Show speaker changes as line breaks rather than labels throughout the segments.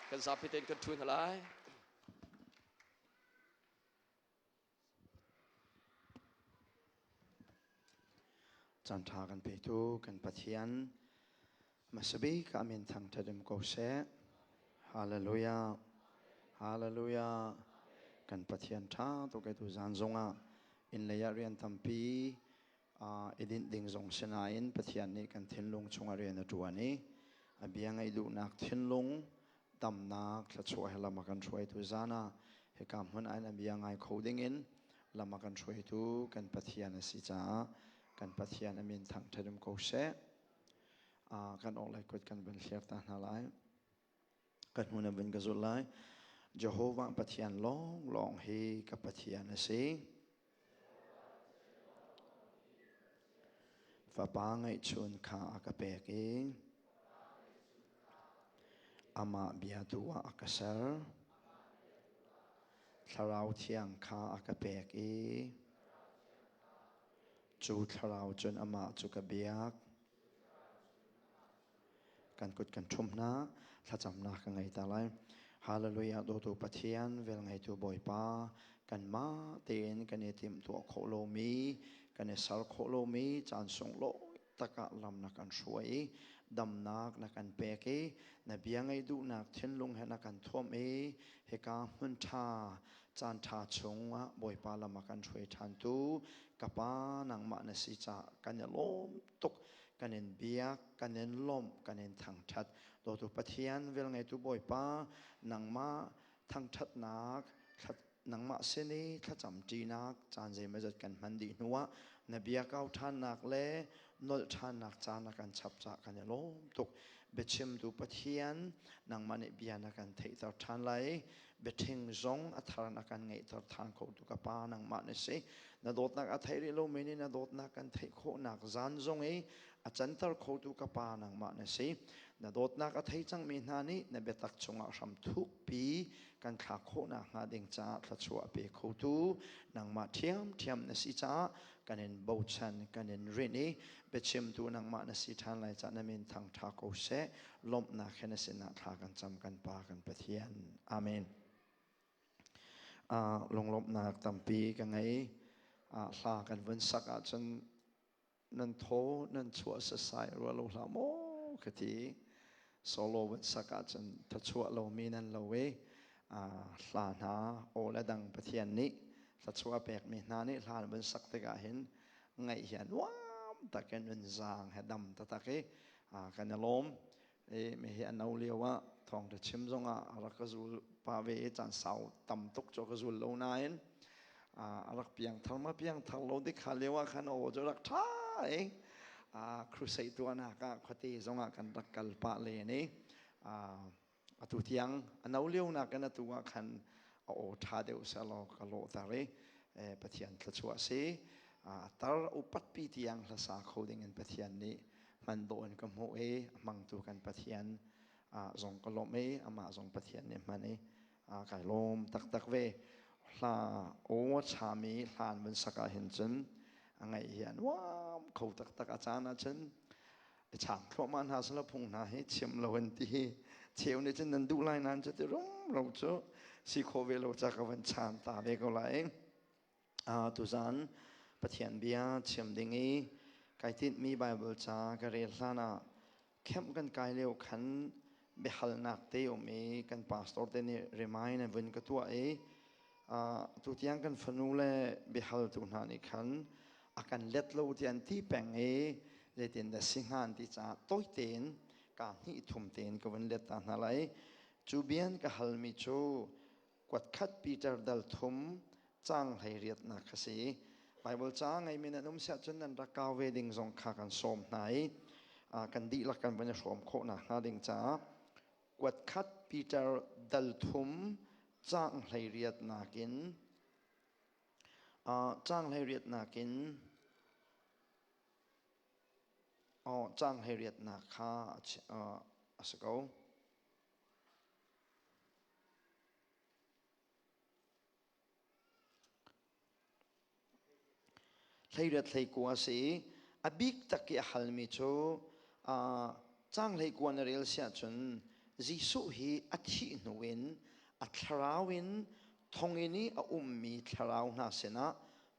Kan zapi tein kan ṭhu hna lai.
Caan ṭha kan petu kan Pathian hmasabik a min thangṭhat um ko seh. Hallelujah. Hallelujah. Kan Pathian ṭha tuk e tu zan zongah inn lei ah rian tampi i dinh ding zong si nain Pathian nih kan thinlung chungah rian a ṭuan i a bia ngaih duhnak thinlung damnak thluachuah he lam a kan hruaitu zan ah hika hmun ah in a bia ngai kho dingin lam a kan hruaitu kan Pathian a si caah kan Pathian a min thangṭhat um ko seh. Kan awk kut kan vun hliar ta hna lai. Kan hmun an vun ka zulh lai. Jehovah Pathian lawnglawng hi ka Pathian a si. Fapa ngeihchun kha a ka pek i amah biatu ah a ka ser. Thlarau thiang kha a ka pek i cu thlarau cun amah cu ka biak. Kan kut kan ṭhum hna, thlacamnak ka ngei ta lai. Hallelujah, dawtu Pathian, velngeitu Bawipa, kanmah tein kan i timhtuah khawh lomi, kan i ser khawh lomi caan sunglawi tak ah lam na kan hruai i damnak na kan pek i na bia ngaih duhnak thinlung he na kan thuamh i hika hmun ṭha caan ṭha chung ah Bawipa lam a kan hruai ṭhantu ka Pa nangmah na si caah kan i lawm tuk. Kan in biak, kan in lawmh, kan in thangṭhat. Dawtu Pathian, velngeitu Bawipa, nangmah thangṭhatnak, nangmah sin i thlacam ṭinak caan zeimawzat kan hman dih hnuah na bia kau ṭhannak le nolh ṭhannak caan na kan chap caah kan i lawm tuk. Biachimtu Pathian, nangmah nih bia na kan theihter ṭhan lai. Biaṭhing zong a thar na kan ngeihter ṭhan kho tu ka Pa nangmah na si. Na dawtnak a thei rih lomi nih na dawtnak kan theih khawhnak zan zong i a canter khotu ka Pa nangmah na si. Na dawtnak a thei cangmi hna nih na biatak chungah hram thukpi kan thlak khawhnak hnga ding caah thluachuah a pe khotu nangmah ṭhiamṭhiam na si caah kan in bochan kan in rinh i biachimtu nangmah na si ṭhan lai caah na min thangṭha ko seh. Lawmhnak he na sinah thla kan cam kan Pa kan Pathian. Amen. Lunglawmhnak tampi ka ngei. Hla kan vun sak ahcun nan thaw nan chuah sasai rua lo hlah maw ka ti. Solo vun sak ahcun thachuah lomi nan lo i hla hna aw le dang Pathian nih thluachuah pekmi hna nih hla an vun sak tikah hin ngaih hi a nuam tak in nun zaang he dam taktak i kan i lawm. I mi hi a no lio ah thawngṭha chim zongah a rak ka zul pa ve i caan sau tam tuk cu ka zul lo nain a rak piangthar ma piangthar lo dik kha lio ah khan aw cu rak ṭha i crusade tuahnak ah khuate zongah kan rak kal pah len i atu tiang a no lio nakin atu ah khan a aw ṭha deuh sehlaw ka lawhter i Pathian thluachuah si tar upatpi tiang hlasa kho ding in Pathian nih hman dawh in ka hmuh i a hmangtu kan Pathian zong ka lawmh i amah zong Pathian nih hman i kai lawm taktak ve. Hla aw a ṭhami hla an vun sak ah hin cun a ngaih hi a nuam kho taktak. A caan ah cun i chang thluahmah hna sala phung hna hi chim lo in ti hi cheu nih cun nan duh lai nain cu ti rumro cu si khawh ve lo ca ka van chan ta ve ko lai. Tuzan Pathian bia chim ding i kai tinhmi Bible ca ka rel hlan ah camp kan kai lio khan biahalnak te um i kan pastor te nih remind an vun ka tuah i tutiang kan fanu le biahaltu hna nih khan a kan let lo ti an ti peng i zeitin dah si hnga an ti caah tawi tein ka hnih thum tein ka vun let ta hna lai. Cu bian ka halmi cu kuatkhat Peter dal thum cang hlei riatnak kha si. Bible ca ngeimi nan um siah cun nan rak kau ve ding zong kha kan sawm hna i kan dihlak kan van i hrawm khawh nakhnga ding caah kuatkhat Peter dal thum cang hlei riatnak in cang hlei riatnak in cang hlei riatnak kha a si ko. Hleiriat hleikua a si i a bik tak i a halmi cu cang hleikua na rel si ahcun Jesuh hi a thih hnu in a thlarau in thonginn i a ummi thlarau hna sinah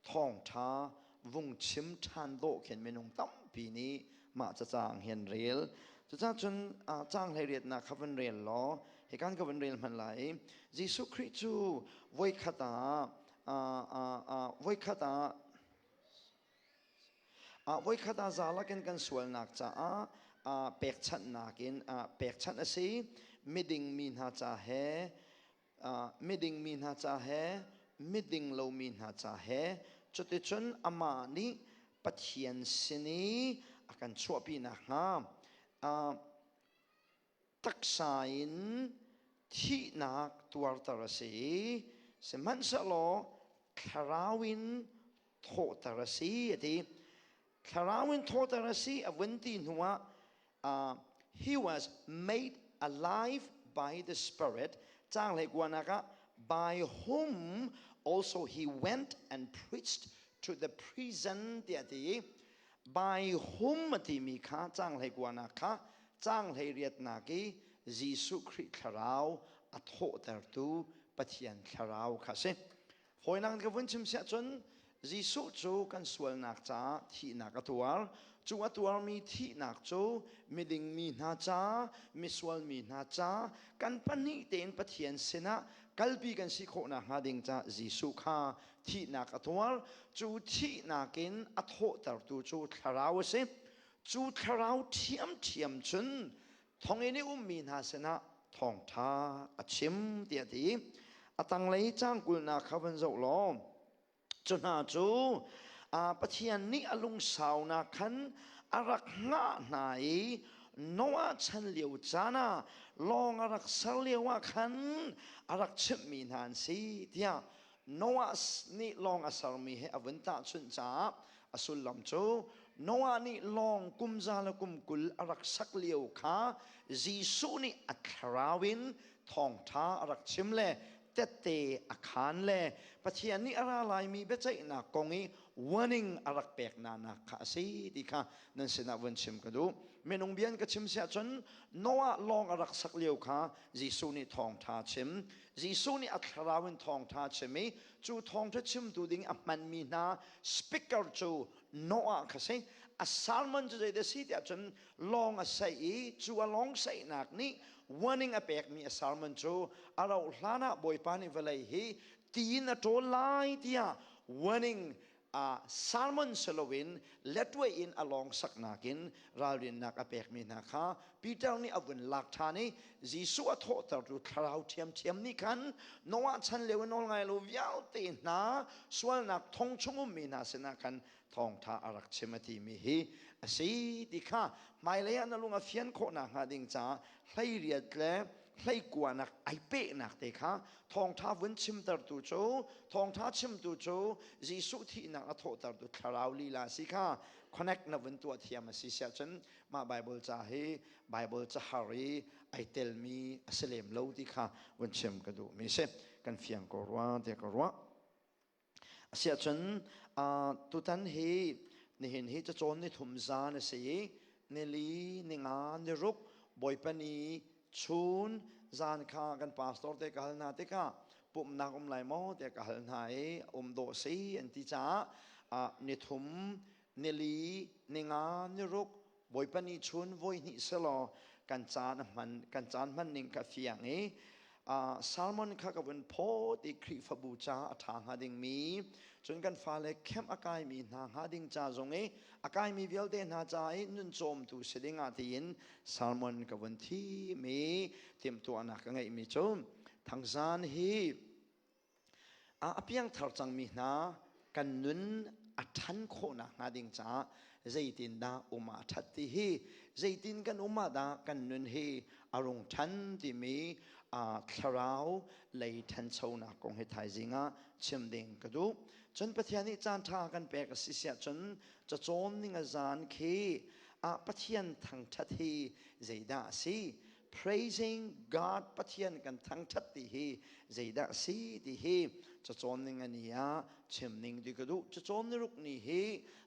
thawngṭha vung chim ṭhan dawh khin minung tampi nih mah cacang hi an rel. Cucaah cun caang 18nak kha van rel law hikan ka van rel hmanh lai. Jesuh Khrih cu voikhat ah voikhat ah Voikhat ah zalak in kan sualnak caah pekchanhnak in pekchanh a si. Miding mi hna ca he miding mi hna ca he miding lomi hna ca he cuticun amah nih Pathian sin i a kan chuahpi nakhnga taksa in thihnak tuarter a si i sihmanhsehlaw thlarau in thawhter a si a ti. Thlarau in thawhter a si a vun ti hnuah he was made alive by the Spirit. Caang 19nak ah by whom also he went and preached to the prison tiah a ti. By whom a timi kha caang 19nak kha caang 18nak i Jesuh Khrih thlarau a thawhtertu Pathian thlarau kha a si. Hawinak ka vun chim siah cun Jesuh cu kan sualnak caah thihnak a tuar. Cu a tuarmi thihnak cu miding mi hna ca, misual mi hna ca, kan pahnih tein Pathian sinah kalpi kan si khawh nakhnga ding ca Jesuh kha thihnak a tuar. Cu thihnak in a thawhtertu cu thlarau a si. Cu thlarau ṭhiamṭhiam cun thonginn i ummi hna sinah thawngṭha a chim tiah a ti. A tanglei caang 20nak kha van zoh law cu hna cu Pathian nih a lungsaunak khan a rak hngah hna i Noah chan lio caan ah lawng a rak ser lio ah khan a rak chimhmi hna an si tiah Noah nih lawng a sermi he a vun tahchunh caah a sullam cu Noah nih lawng kum za le kum 20 a rak sak lio kha Jesuh nih a thlarau in thawngṭha a rak chim le tette a khaan le Pathian nih a ra laimi biaceihnak kong i warning a rak pek nak kha a si ti kha nan sinah vun chim ka duh. Minung bia in ka chim siah cun Noah lawng a rak sak lio kha Jesuh nih thawngṭha chim. Jesuh nih a thlarau in thawngṭha chim i cu thawngṭha chimtu ding a hmanmi hna speaker cu Noah kha si. A sermon cu zeidah si tiah cun lawng a saih i cu a lawng saihnak nih warning a pekmi a sermon cu a rauh hlan ah Bawipa nih vawlei hi ti in a ṭawl lai tiah warning salmon si loin letway in a lawng saknak in ralrinnak a pekmi hna kha Peter nih a vun lak ṭhan i Jesuh a thawhtertu thlarau ṭhiamṭhiam nih khan Noah chan lio i nawl ngai lo vialte hna sualnak thong chung ummi hna sinah khan thawngṭha a rak chim a timi hi a si ti kha hmailei ah na lung a fian khawh nakhnga ding caah 18 le 19nak ai pehnak te kha thawngṭha vun chimtertu cu thawngṭha chimtu cu Jesuh thihnak a thawhtertu thlarau lila si kha connect na vun tuah thiam a si siah cun mah Bible ca hi Bible cahar i ai telmi a si lem lo ti kha vun chim ka duhmi si. Kan fiang ko rua tiah ka ruah. Asiahcun tutan hi nihin hi cacawn ni thum zan a si i nili, ninga, niruk, Bawipa ni chun zan kha kan pastor te ka hal hna tikah pumhnak um lai maw tiah ka hal hna i um dawh si an ti caah nithum, nili, ninga, niruk, Bawipa ni chun voi hnih selaw kan caan a hman kan caan hman ning ka fiang i Salmon kha ka vun phawt i Khrihfabu ca a ṭha hnga dingmi cun kan fale kemh a kaimi hna hnga ding ca zong i a kaimi vialte hna ca i nun cawmtu si ding ah tiin Salmon ka vun thim i timhtuahnak ka ngeihmi cu thangzan hi A piangthar cangmi hna kan nun a ṭhan khawh nakhnga ding caah zeitindah um ah a ṭhat ti hi zeitin kan um ah dah kan nun hi a rung ṭhan timi thlarau lei ṭhanchonak kong hi thaizing ah chim ding ka duh. Cun Pathian nih caan ṭha kan pek a si siah cun cacawn ning a zan khi Pathian thangṭhat hi zeidah a si? Praising God Pathian kan thangṭhat ti hi zeidah a si ti hi cacawn ning a ni ah chim ning ti ka duh. Cacawn niruk ni hi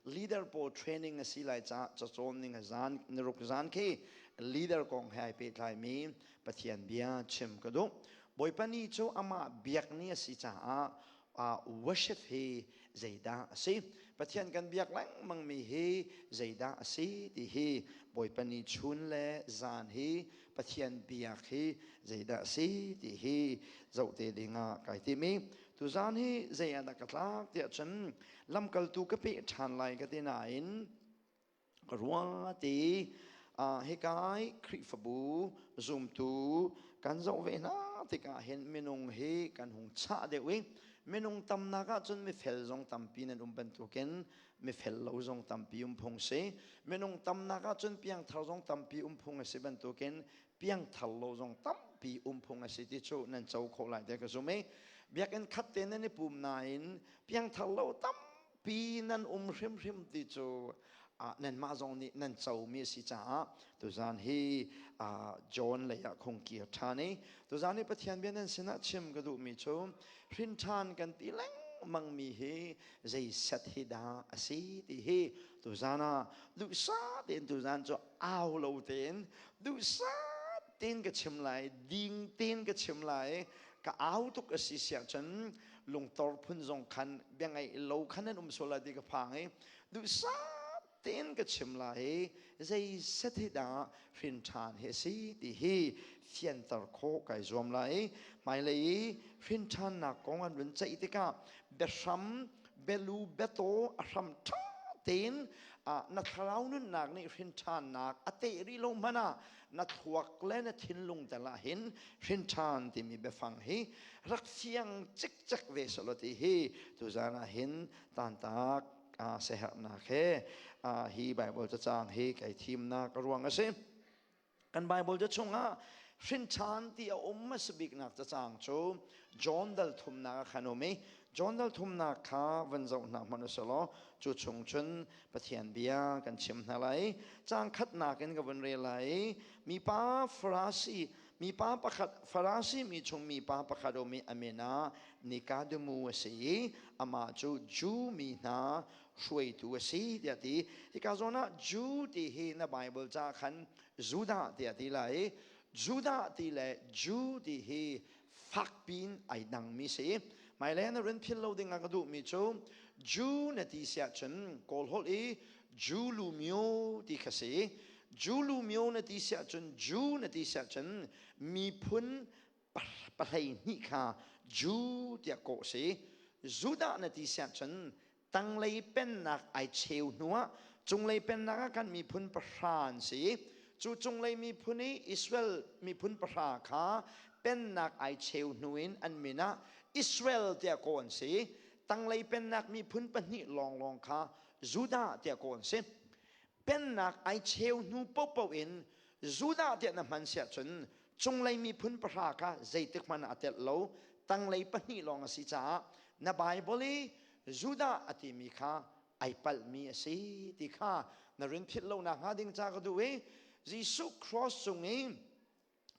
leader pawl training a si lai caah cacawn ning a zan niruk zan khi Leader kong he ai pehtlaimi Pathian bia chim ka duh. Bawipa ni cu amah biak ni a si caah worship hi zeidah a si? Pathian kan biak lengmang mi hi zeidah a si ti hi Bawipa ni chun le zan hi Pathian biak hi zeidah a si ti hi zoh te ding ah kai tim i tuzan hi zei ah dah ka tlak tiah cun lamkaltu ka peh ṭhan lai ka ti nain Ka ruang ti hika i Khrihfabu zumtu kan zoh ve hna tikah hin minung hi kan hung chah deuh i minung tamnak ahcun mifel zong tampi nan um bantukin mifel lo zong tampi um phung si. Minung tamnak ahcun piangthar zong tampi um phung a si bantukin piangthar lo zong tampi um phung a si ti cu nan co khawh lai tiah ka zum i biakinn khat te nan i pum nain piangthar lo tam pi nan um hrimhrim ti cu nanmah zong nih nan comi a si caah tuzan hi John lei ah khung kir ṭhan i tuzan hi Pathian bia nan sinah chim ka duhmi cu hrin ṭhan kan ti lengmangmi hi zei set hi dah a si ti hi tuzan ah duhsah tein tuzan cu au lo tein duhsah tein ka chim lai ding tein ka chim lai ka au tuk a si siah cun lungtor phun zong khan bia ngaih lo khan nan um sual lai ti ka phang i duhsah tein ka chim lai i zei set hi dah hrin ṭhan hi a si ti hi fianter khawh kai zuam lai i hmailei i hrin ṭhannak kong an vun ceih tikah biahram bialu biataw a hram ṭha tein na thlarau nunnak nih hrin ṭhannak a teh rih lo hmanh ah na thluak le na thinlung tel ah hin hrin ṭhan timi biafang hi rak fiang cikcek ve selaw ti hi tuzan ah hin tantak seherhnak he hi Bible cacang hi kai thimnak a ruang a si. Kan Bible ca chungah hrin ṭhan ti a um a si biknak cacang cu John dal thumnak ah khan um i John dal thumnak kha van zoh hna hmanh u selaw cu chung cun Pathian bia kan chim hna lai. Caang khatnak in ka vun rel lai. Mipa Farasi mipa pakhat Farasi mi chung mipa pakhat um i a min ah Nikodemu a si i amah cu Jew mi hna hruaitu a si tiah ti. Hika zawn ah Jew ti hi na Bible ca khan Judah tiah ti lai. Judah ti le Jew ti hi fakpiin ai dangmi si. Hmailei na run phil lo ding ah ka duhmi cu Jew na ti si ahcun Kawl holh i Jew lu myo ti kha si. Jew lu myo na ti si ahcun Jew na ti si ahcun miphun pahlei hnih kha Jew tiah kawh si. Judah na ti si ahcun tanglei pennak ai cheu hnuah cunglei pennak ah kan miphun pahra an si. Cu cunglei miphun i Israel miphun pahra kha pennak ai cheu hnu in an min ah Israel tiah kawh an si. Tanglei pennak miphun pahnih lawnglawng kha Judah tiah kawh an si. Pennak ai cheu hnu paohpaoh in Judah tiah na hman siah cun cunglei miphun pahra kha zeitik hmanh ah a telh lo tanglei pahnih lawng a si caah na Bible i Judah a timi kha ai palhmi a si ti kha na rin philh lo nak hnga ding ca ka duh i Jesuh cross cung i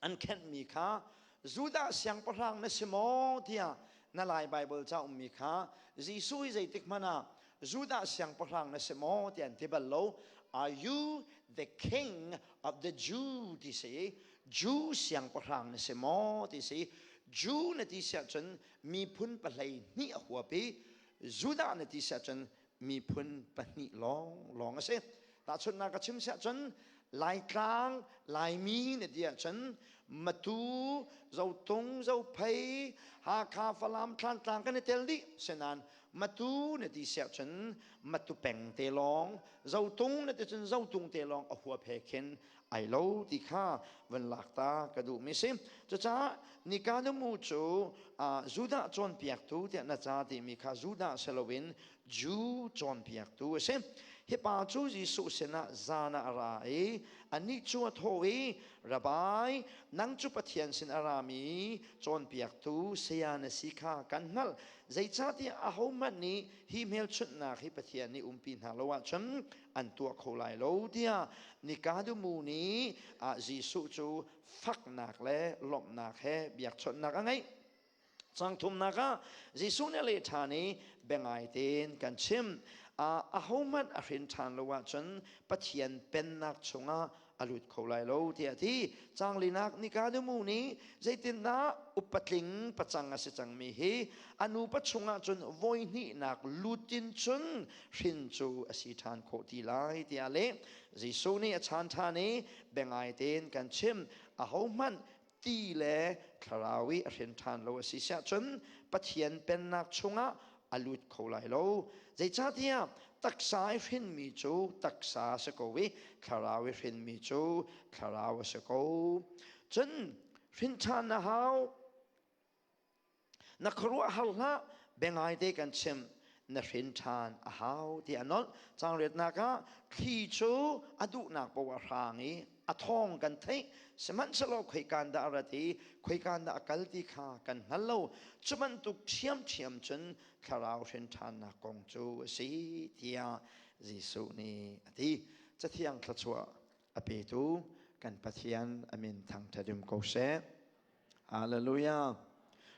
an khenhmi kha Judah siangpahrang na si maw tiah na Lai Bible ca ummi kha Jesuh hi zeitik hmanh ah Judah siangpahrang na si maw tiah an ti bal lo. Are you the king of the Jew ti si. Jew siangpahrang na si maw ti si. Jew na ti si ahcun miphun pahlei hnih a huap i Judah na ti si ahcun miphun pahnih lawng lawng a si. Tahchunhnak ka chim si ahcun Laitlang, Laimi na ti ahcun Matu, Zotung, Zophei, Hakha, Falam, Thlantlang kan i tel dih. Senain Matu na ti si ahcun Matu peng te lawng, Zotung na ti cun Zotung te lawng a huap he khin ai lo ti kha van lak ta ka duhmi si. Cucaah Nikodemu cu Judah cawnpiaktu tiah na ca timi kha Judah si loin Jew cawnpiaktu a si. Hi pa cu Jesuh sinah zan ah a ra i anih cu a thawh i, Rabbi, nang cu Pathian sin a rami cawnpiaktu saya na si kha kan hngalh. Zeicahtiah ahohmanh nih hi hmelchunhnak hi Pathian nih umpi hna lo ahcun an tuah kho lai lo tiah Nikodemu nih Jesuh cu faknak le lawmhnak he biakchawnhnak a ngeih. Cang thumnak ah Jesuh nih a leh ṭhan i biangai tein kan chim. Ahohmanh a hrin ṭhan lo ahcun Pathian pennak chungah a lut kho lai lo tiah a ti. Canglinak Nikodemu nih zeitindah upatling pacang a si cangmi hi a nupa chungah cun voi hnihnak lutin cun hrin cu a si ṭhan khawh ti lai tiah le Jesuh nih a chan ṭhan i biangai tein kan chim, ahohmanh ti le thlarau i a hrin ṭhan lo a si siah cun Pathian pennak chungah a lut kho lai lo. Zeicahtiah taksa i hrinmi cu taksa a si ko i thlarau i hrinmi cu thlarau a si ko. Cun hrin ṭhan na hau. Na khuaruahhar hlah, biangaite kan chim, na hrin ṭhan a hau ti a nolh. Cangriatnak ah thli cu a duhnak paoh a hrang i a thawng kan theih, sihmanhsehlaw khoikan dah a rat i khoikan dah a kal ti kha kan hngal lo. Cu bantuk ṭhiamṭhiam cun thlarau hrin ṭhannak kong cu a si tiah Jesuh nih a ti. Cathiang thluachuah a petu kan Pathian a min thangṭhat um ko seh. Hallelujah.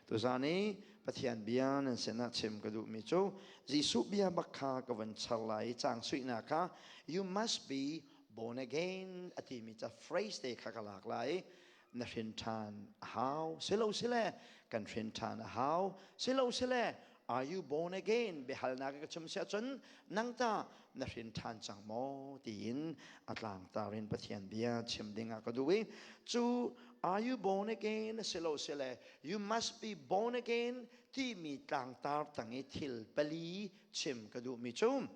Tuzan i Pathian bia nan sinah chim ka duhmi cu Jesuh bia bak kha ka van char lai i caang suihnak kha you must be born again a timi ca phrase te kha ka lak lai. Na hrin ṭhan a hau. Silo sile kan hrin ṭhan a hau. Silo sile are you born again biahalnak ka chim siah cun nang ta na hrin ṭhan cang maw tiin a tlangtar in Pathian bia chim ding ah ka duh i cu are you born again silo sile you must be born again timi tlangtar tang i thil pali chim ka duhmi cu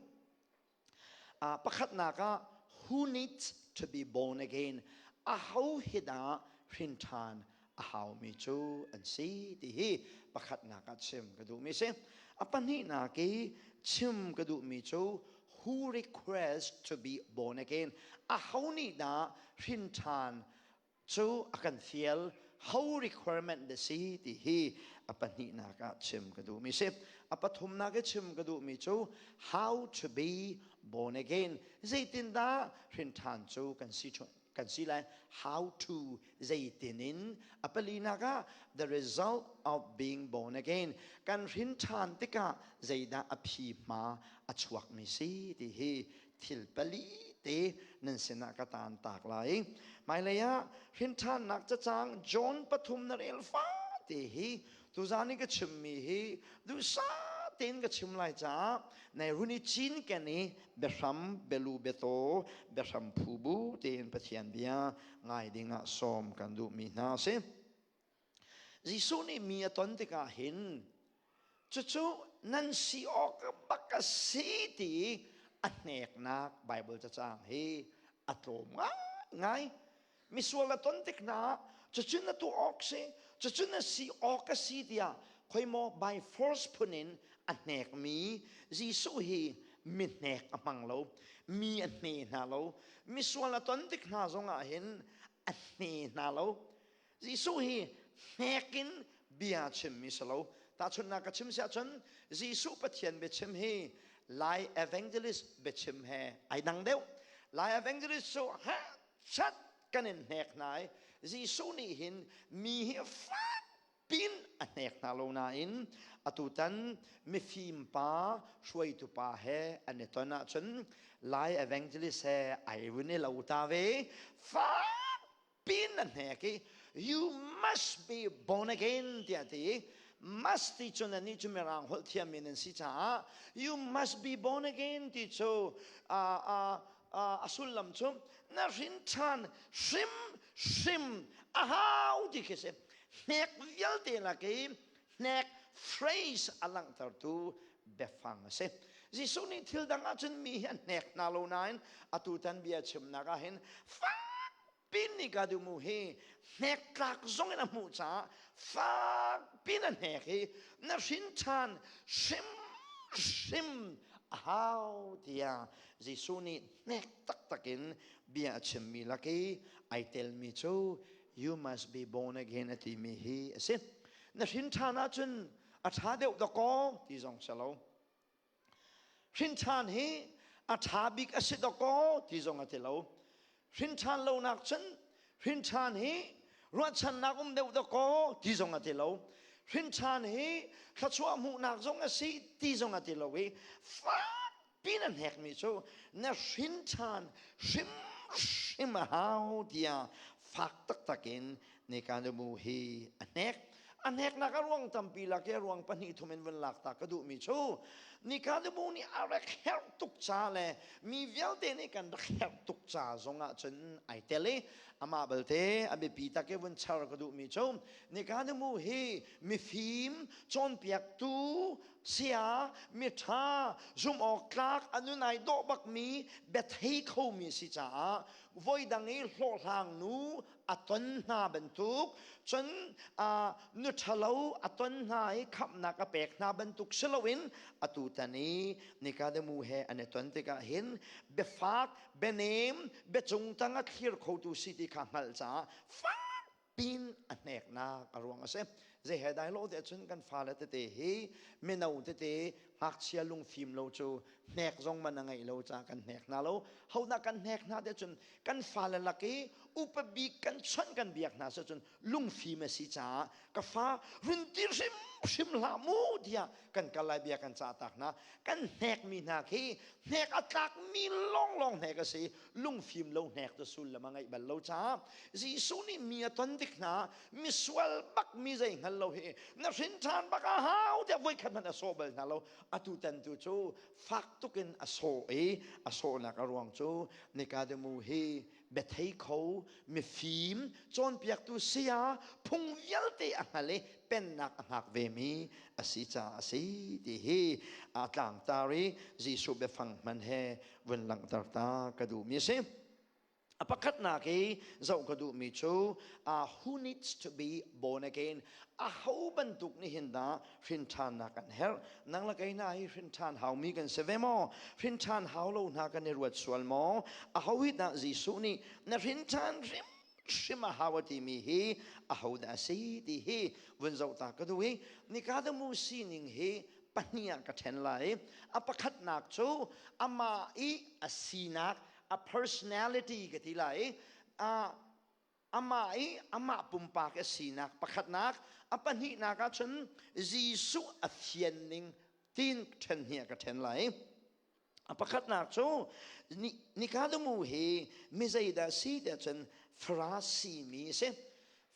pakhatnak ah who needs to be born again aho hi dah hrin ṭhan a haumi cu an si ti hi pakhatnak ah chim ka duhmi si. A pahnihnak i chim ka duhmi cu who request to be born again aho nih dah hrin ṭhan cu a kan fial, ho requirement da si ti hi a pahnihnak ah chim ka duhmi si. A pathumnak i chim ka duhmi cu how to be born again, zeitindah hrin ṭhan cu kan si lai, how to zeitin in. A palinak ah the result of being born again, kan hrin ṭhan tikah zeidah a phi hma a chuakmi si ti hi thil pali te nan sinah ka taan tak lai. Hmailei ah hrin ṭhannak cacang John 3 na rel fa te hi tuzan i ka chimmi hi duhsah tein ka chim lai caah nai run i cinken i biahram belu biataw biahram phu bu tein Pathian bia ngai dingah sawm kan duhmi hna a si. Jesuh nih mi a ton tikah hin cucu nan si awk bak a si ti a hneknak Bible cacang hi a tlawm ngaingai. Misual a ton tik hna cucu na tuah awk si, cucu na si awk a si tiah khoimaw by force phun in a hnekmi Jesuh hi mi hnek a hmang lo, mi a hne hna lo. Misual a ton tik hna zongah hin a hne hna lo. Jesuh hi hnek in bia chimmi si lo. Tahchunhnak ka chim siah cun Jesuh Pathian biachim hi Lai evangelist biachim he ai dang deuh. Lai evangelist cu ha chat kan in hnek hna i Jesuh nih hin mi hi fak pin a hnek hna lo nain atutan mifim pa hruaitu pa he an i ton ahcun Lai evangelist he ai vun i lo ta ve. Fak pin a hnek i you must be born again tiah ti. Must ti cun anih cu mirang holh thiammi nan si caah you must be born again ti cu a sullam cu na hrin ṭhan hrim hrim a hau ti khi si. Hnek vialte lak i hnek phrase a langhtertu biafang a si. Jesuh nih thil dang ahcun mi hi a hnek hna lo nain atutan bia chimnak ah hin fak pin nih ka dumu hi hnek tlak zong in a hmuh caah fak pin a hnek i na hrin ṭhan hrim hrim a hau tiah Jesuh nih hnek taktak in bia a chimmi lak i ai telmi cu you must be born again a timi hi a si. Na hrin ṭhan ahcun a ṭha deuh dakaw ti zong si lo. Hrinṭhan hi a ṭha bik a si dawkaw ti zong a ti lo. Hrinṭhan lonak cun hrinṭhan hi ruahchannak um deuh dawkaw ti zong a ti lo. Hrinṭhan hi thluachuah hmuhnak zong a si ti zong a ti lo i fak pin a hnekmi cu na hrinṭhan hrim. hrimhrim a hau tiah fak taktak in Nikanemu hi a hnek. A hneknak a ruang tampi lak i a ruang pahnih thum in vun lak ta ka duhmi cu Nikanemu nih a rak herh tuk ca le mi vialte nih kan rak herh tuk ca zongah cun ai tel i amah belte a biapi tak i vun char ka duhmi cu Nikanemu hi mifim cawnpiaktu sia miṭha zumh awk tlak a nun ai dawh bakmi biathei khomi si caah voidang i hlawhhlang nu a ton hna bantuk cun nu ṭhalo a ton hna i khamhnak a pek hna bantuk si loin atu tan i Nikodemu he an i ton tikah hin biafak bianem biacung tang a thlir khotu si ti kha hngalh caah fak pin a hneknak a ruang a si. Zei he dai lo te cun kan fale tete hi mino tete ngakchia lungfim lo cu hnek zong man a ngeih lo ca kan hnek hna lo. Hodah kan hnek hna te cun kan fale lak i upa bik kan chawnh kan biak hna si cun lungfim a si caah ka fa run ti hrimhrim hlah mu tiah kan kal lai bia kan cah tak hna. Kan hnekmi hna khi hnek a tlakmi lawnglawng hnek a si. Lungfim lo hnek cu sullam a ngeih bal lo caah Jesuh nih mi a ton tik hna misual bak mi zei hngal lo hi na hrin ṭhan bak a hau tiah voikhat hmanh a sawh bal hna lo. Atu tan tu cu fak tukin a sawh i a sawhnak a ruang cu Nikodemu hi biathei kho mifim cawnpiaktu saya phung vialte a hngal i pennak a hngak vemi a si caah a si ti hi a tlangtar i Jesuh biafang hman he vun langhter ta ka duhmi a si. A pakhatnak i zoh ka duhmi cu who needs to be born again? A ho bantuk nih hin dah hrinṭhannak an herh? Nang le kei hna hi hrinṭhan haumi kan si ve maw? Hrinṭhan hau lo hna kan i ruat sual maw? A ho hi dah Jesuh nih na hrinṭhan hrimhrim a hau a timi hi a ho dah a si ti hi vun zoh ta ka duh i Nikodemu sining hi pahnih ah ka ṭhen lai. A pakhatnak cu amah i a sinak, a personality ka ti lai. Amah i amah pumpak a sinak pakhatnak, a pahnihnak ah cun Jesuh a fian ning tin ṭhen hi a ka ṭhen lai. A pakhatnak cu Nikodemu hi mi zeidah si tiah cun Farasi mi a si.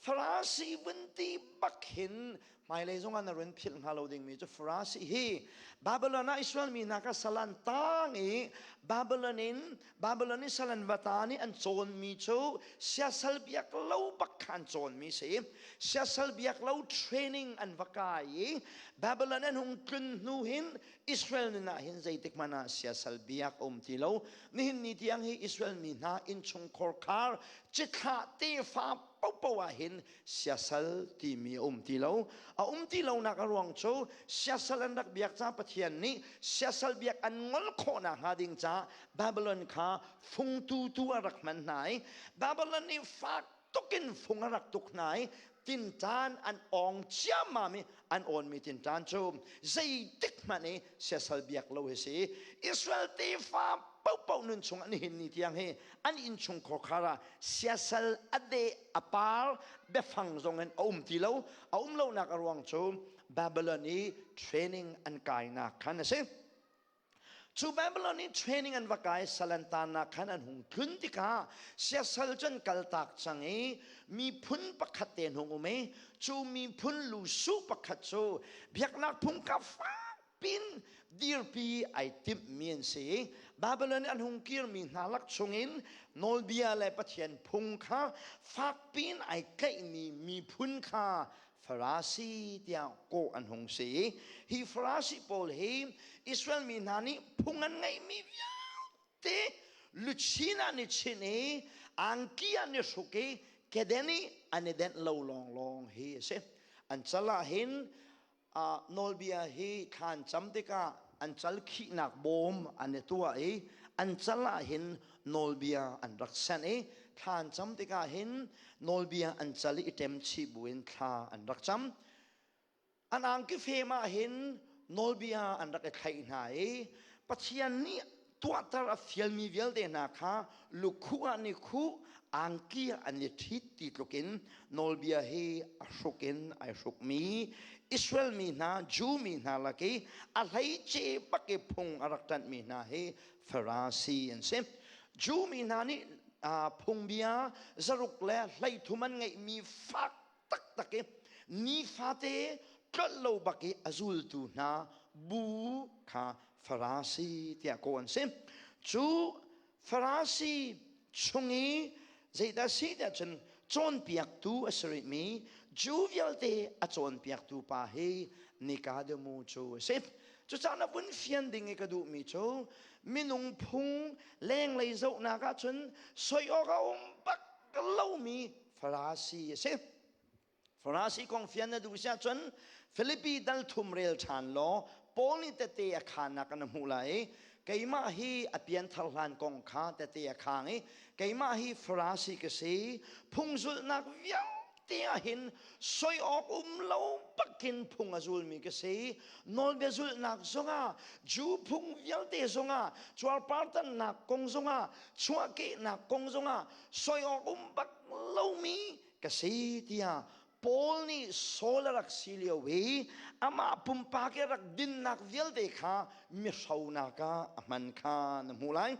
Farasi vun ti bak hin hmailei zongah na run philh hnga lo dingmi cu Farasi hi Babylon ah Israel mi hna kha salan tang i Babylon in Babylon i salan vata nih an cawnmi cu siasal biak lo bak kha an cawnmi si. Siasal biak lo training an va kai i Babylon an hung tlun hnu hin Israel nun ah hin zeitik hmanh ah siasal biak a um ti lo. Nihin ni tiang hi Israel mi hna innchungkhar khar cithlah tefa paohpaoh ah hin siasal timi a um ti lo. A um ti lonak a ruang cu siasal an rak biak ca Pathian nih siasal biak an ngol khawhnak hnga ding ca Babylon kha fungtu tu a rak hman hna i Babylon nih fak tukin fung a rak tuk hna i tinṭan an awng ciammam i an awnmi tinṭan cu zeitik hmanh i siasal biak lo hi si. Israel tefa paohpaoh nun chung an hin ni tiang hi an innchung khorkhar ah siasal a deh a par biafang zong in a um ti lo. A um lonak a ruang cu Babylon i training an kainak khan a si. Cu Babylon i training an va kai salantannak khan an hung tlun tikah siasal cu an kaltak cang i miphun pakhat te an hung um i cu miphun lusu pakhat cu biaknak phung ka fakpin dirpi ai timhmi an si i Babylon i an hung kirmi hna lak chungin nawlbia le Pathian phung kha fakpin ai tlaihmi miphun kha Farasi tiah kawh an hung si i hi Farasi pawl hi Israel mi hna nih phung an ngeihmi vialte luchin an i chinh i angki an i hruk i keden i an i denh lo lawnglawng hi a si. An cal ah hin nawlbia hi thlan cam tikah an cal khihnak bawm an i tuah i an cal ah hin nawlbia an rak senh i thla an cam tikah hin nawlbia an cal i ṭem chih buin thla an rak cam. An angki fem ah hin nawlbia an rak i thlaih hna i Pathian nih tuahter a fialmi vialte hna kha lukhuh ah an i khuh, angki ah an i ṭhit ti tlukin nawlbia hi a hruk in ai hrukmi Israel mi hna, Jew mi hna lak i a hleice bak i phung a rak ṭanhmi hna hi Farasi an si. Jew mi hna nih. Phungbia zaruk le 13 an ngeihmi fak taktak i nifate tlolh lo bak i a zultu hna bu kha Farasi tiah kawh an si. Cu Farasi chung i zeidah si tiah cun cawnpiaktu a si rihmi Jew vialte a cawnpiaktu pa hi Nikodemu cu a si. Cucaah na vun fian ding i ka duhmi cu minung phung lenglei zohnak ahcun soi awk a um bak lomi Farasi a si. Farasi kong fian na duh si ahcun Filipi dal thum rel ṭhan law Paul nih tete a khaannak an hmuh lai i keimah hi a pianthar hlan kong kha tete a khang i keimah hi Farasi ka si phung zulhnak vialte ah hin soi awk um lo bakin phung a zulmi ka si nawlbia zulhnak zongah Jew phung vialte zongah cuarpartannak kong zongah chuahkehnak kong zongah soi awk um bak lomi ka si tiah Paul nih Saul a rak si lio i amah pumpak i rak dinnak vialte kha mihronak ah a hman kha na hmuh lai.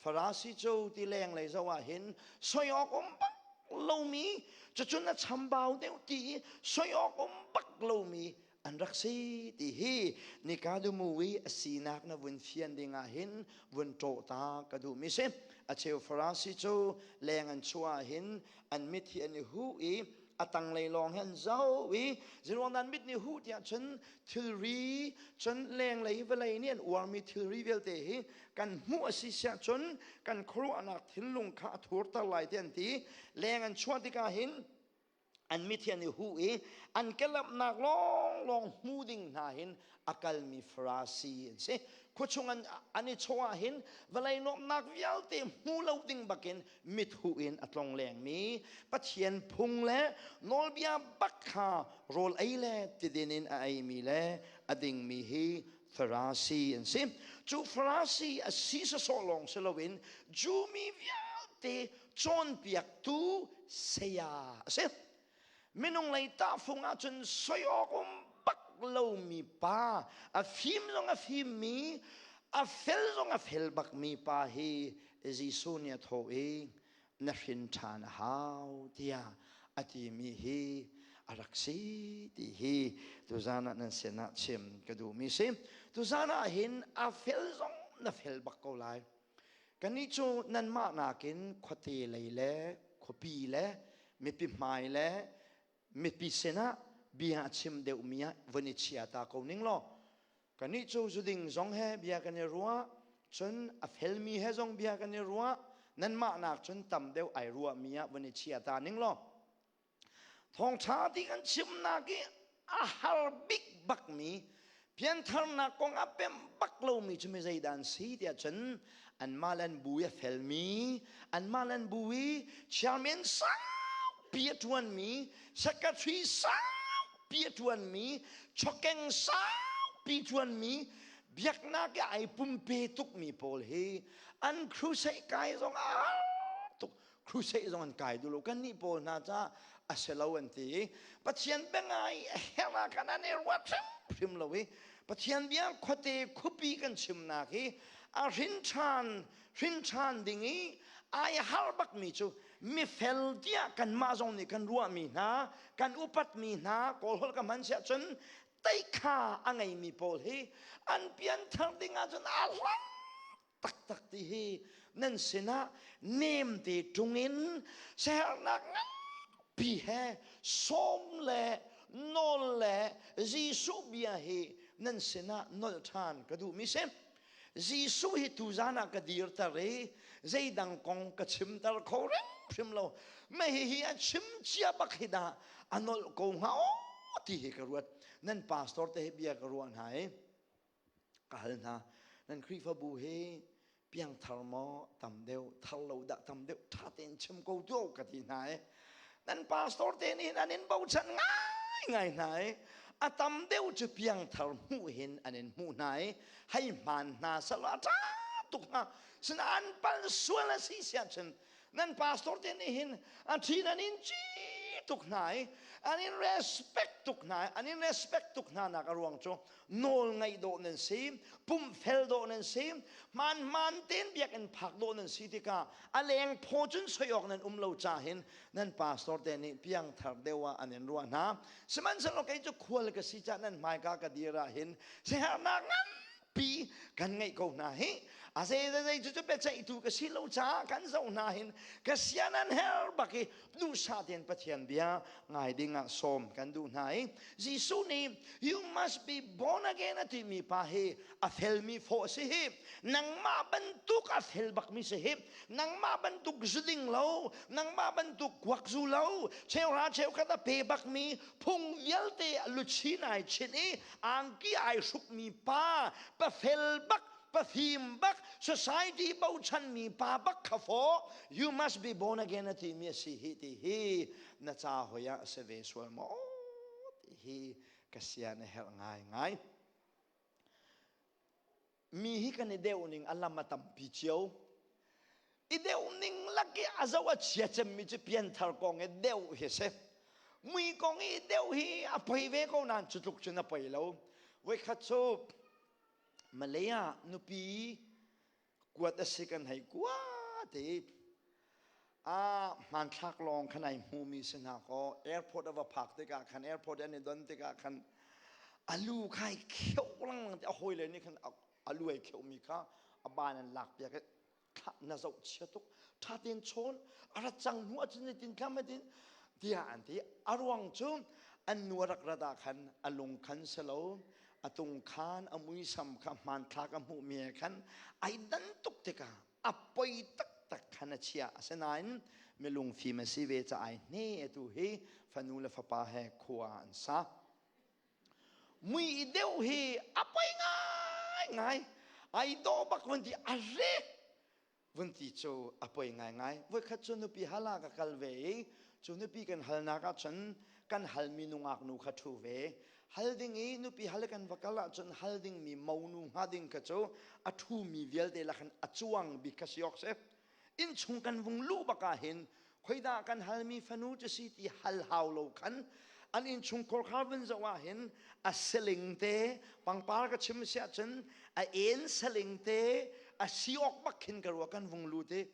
Farasi cu ti lenglei zoh ah hin soi awk um bak lomi cucun a chambau deuh ti i soi awk um bak lomi an rak si ti hi Nikadumu i a sinak na vun fian ding ah hin vun ṭawh ta ka duhmi si. A cheu Farasi cu leng an chuah ah hin an mit hi an i huh i a tanglei lawng hi an zoh i zeiruang dah an mit nih huh tiah cun thilri cun lenglei vawlei nih an uarmi thilri vialte hi kan hmuh a si siah cun kan khuaruahnak thinlung kha a thurter lai ti an ti. Leng an chuah tikah hin an mit hi an i huh i an kelamnak lawnglawng hmu ding hna hin a kalmi Farasi an si. Khuachung an i chawh ah hin vawlei nuamhnak vialte hmu lo ding bakin mithuh in a tlong lengmi Pathian phung le nawlbia bak kha rawl ei le tidin in a eimi le a dingmi hi Farasi an si. Cu Farasi a si sawsawh lawng si loin Jewmi vialte cawnpiaktu saya a si. Minung lei tahfung ahcun soi awk um bak lomi pa, a fim zong a fimmi, a fel zong a fel bakmi pa hi Jesuh nih a thawh i na hrin ṭhan a hau tiah a timi hi a rak si ti hi tuzan ah nan sinah chim ka duhmi si. Tuzan ah hin a fel zong na fel bak ko lai. Kannih cu nanmah nakin khuate lei le khuapi le mipi hmai le mipi sinah bia a chim deuhmi ah vun i chia ta ko ning law kannih cu zuding zong he bia kan i ruah cun a felmi he zong bia kan i ruah nanmah nak cun tam deuh ai ruahmi ah vun i chia ta ning law Thawngṭha ti kan chimnak i a har bik bakmi piantharnak kong a pem bak lomi cu mi zeidah an si tiah cun anmah le an bu i a felmi anmah le an bu i chairman saupi a ṭuanmi secretary saupi a ṭuanmi chokeng saupi ṭuanmi biaknak i ai pumpe tukmi pawl hi an crusade kai zong a har tuk crusade zong an kai duh lo kannih pawl hna ca a si lo an ti i Pathian biangai herh ah khan an i ruat hrimhrim lo i Pathian bia khuate khupi kan chimnak hi a hrin ṭhan hrin ṭhan ding i ai har bakmi cu mifel tiah kanmah zong nih kan ruahmi hna kan upatmi hna kawlholh ka hman siah cun teikha a ngeimi pawl hi an pianthar ding ahcun a hlang taktak ti hi nan sinah nemte ṭungin siaherhnak nganpi he sawm le nawl le Jesuh bia hi nan sinah nolh ṭhan ka duhmi si. Jesuh hi tuzan ah ka dirter i zeidang kong ka chimter kho hrimhrim lo. Mah hihi a chim cia bak hi dah a nolh ko hnga aw ti hi ka ruat. Nan pastor te hi bia ka ruah hna i Ka hal hna, nan Khrihfabu hi piangthar maw tam deuh, thar lo dah tam deuh, ṭha tein chim ko tuah u ka ti hna i nan pastor te nih hin an in bochan ngaingai hna i a tam deuh cu piangthar hmuh hin an in hmuh hna i hei hmaan hna selaw a ṭha tuk hnga. Sinain an pal sual a si siah cun nan pastor te nih hin a ṭhi nan in ci tuk hna i an in respect tuk hna i an in respect tuk hna nak a ruang cu nawl ngaih dawh nan si, pumhfel dawh nan si, hmaanhmaan tein biakinn phak dawh nan si tikah a leng phaw cun soi awk nan um lo ca hin nan pastor te nih piangthar deuh ah an in ruah hna. Sihmanhsehlaw kei cu khual ka si cah nan hmaika ka dir ah hin siaherhnak nganpi kan ngeih ko hna hi. A zei zei cu cu biaceihtu ka si lo caah kan zoh hna hin ka sia nan her bak i duhsah tein Pathian bia ngai ding ah sawm kan duh hna i Jesuh nih you must be born again a timi pa hi a felmi fawh si hi, nangmah bantuk a fel bakmi si hi, nangmah bantuk zuding lo, nangmah bantuk kuak zu lo, cheuhra cheukhat a pe bakmi, phung vialte luchin ai chinh i angki ai hrukmi pa, pa fel bak, pafim bak, society bochanmi pa bak kha fawh you must be born again a timi a si hi ti hi na ca hoi ah si ve sual maw ti hi ka sia na herh ngai ngai. Mi hi kan i deuh ning a lam a tampi cio. I deuh ning lak i a zo a chia cemmi cu pianthar kong i deuh hi si. Mui kong i deuh hi a poi ve ko nain cu tluk cun a poi lo. Voikhat cu Malay ah nupi kuat a si kan hei kua ti a hmanthlak lawng khan ai hmumi si hna kaw airport a va phak tikah khan, airport an i don tikah khan alu kha ai kheuh lengmang ti a hawile nih khan alu ai kheuhmi kha a ban an lak piak i na zoh chia tuk, ṭha tein chawn, a rat cang hnu ahcun zeitin thlam tin tiah an ti. A ruang cu an nu a rak rat ah khan a lung khan si lo, a tung khan a muisam kha hmanthlak a hmuhmi he khan ai dan tuk tikah a poi taktak khan a chiah. Asinain milung fim a si ve ca ai hne. Atu hi fanu le fapa he khua an sa. Mui i deuh hi a poi ngai ngai. Ai dawh bak vun ti, a rek vun ti cu a poi ngai ngai. Voikhat cu nupi hal ah ka kal ve i cu nupi kan halnak ah cun kan halmi nungak nu kha ṭhu ve. Hal ding i nupi hal kan va kal ahcun hal dingmi monu hnga ding kha cu a ṭhumi vialte lakhin a cuang bik kha si awk si. Innchung kan vung luh bak ah hin khoidah kan halmi fanu cu si ti hal hau lo khan an innchung khorkhar vun zoh ah hin a seling te, pangpar ka chim si ahcun a en seling te a si awk bak khin ka rua. Kan vung lut i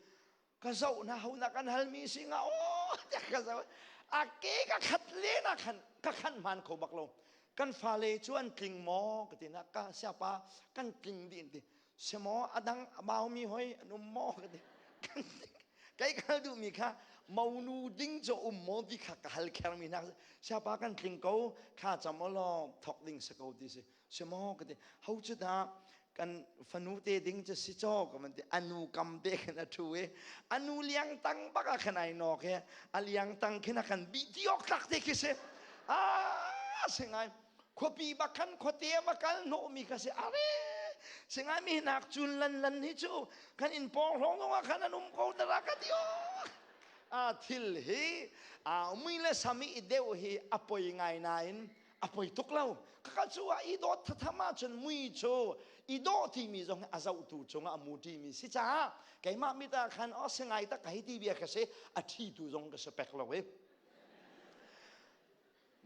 ka zoh na ho na kan halmi si nga aw tiah ka zoh, a ke ka khat le na khan ka khan hman kho bak lo. Kan fale cu an tling maw ka ti na, ka siapa kan tling dih ti semaw, a dang a baumi hoi an um maw ka ti. Kai kal duhmi kha monu ding cu um maw ti kha ka hal khermi hna. Siapa kan tling ko kha, cam law thok ding si ko ti si semaw ka ti. Ho cu dah kan fanu te ding cu si chaw ka man ti. Anu kam te khan a thu i anu liang tang bak ah khan ai nok i a liang tang khin a kan bi ti awk tlak te khi si a singai. Khuapi bak khan khuate va kal hnawhmi kha si are singai mi nak cun lan lan hi cu kan in pawng hlong zong ah khan an um ko dara ka ti. A thil hi a mui le sami i deuh hi a poi ngai nain a poi tuk lo. Kaka cu a i dawt thatham ahcun mui cu i dawh timi zong a zohtu cungah a mu timi si caah keimah mit ah khan o singai tak hei ti bia ka si. A ṭhitu zong ka si pek lo i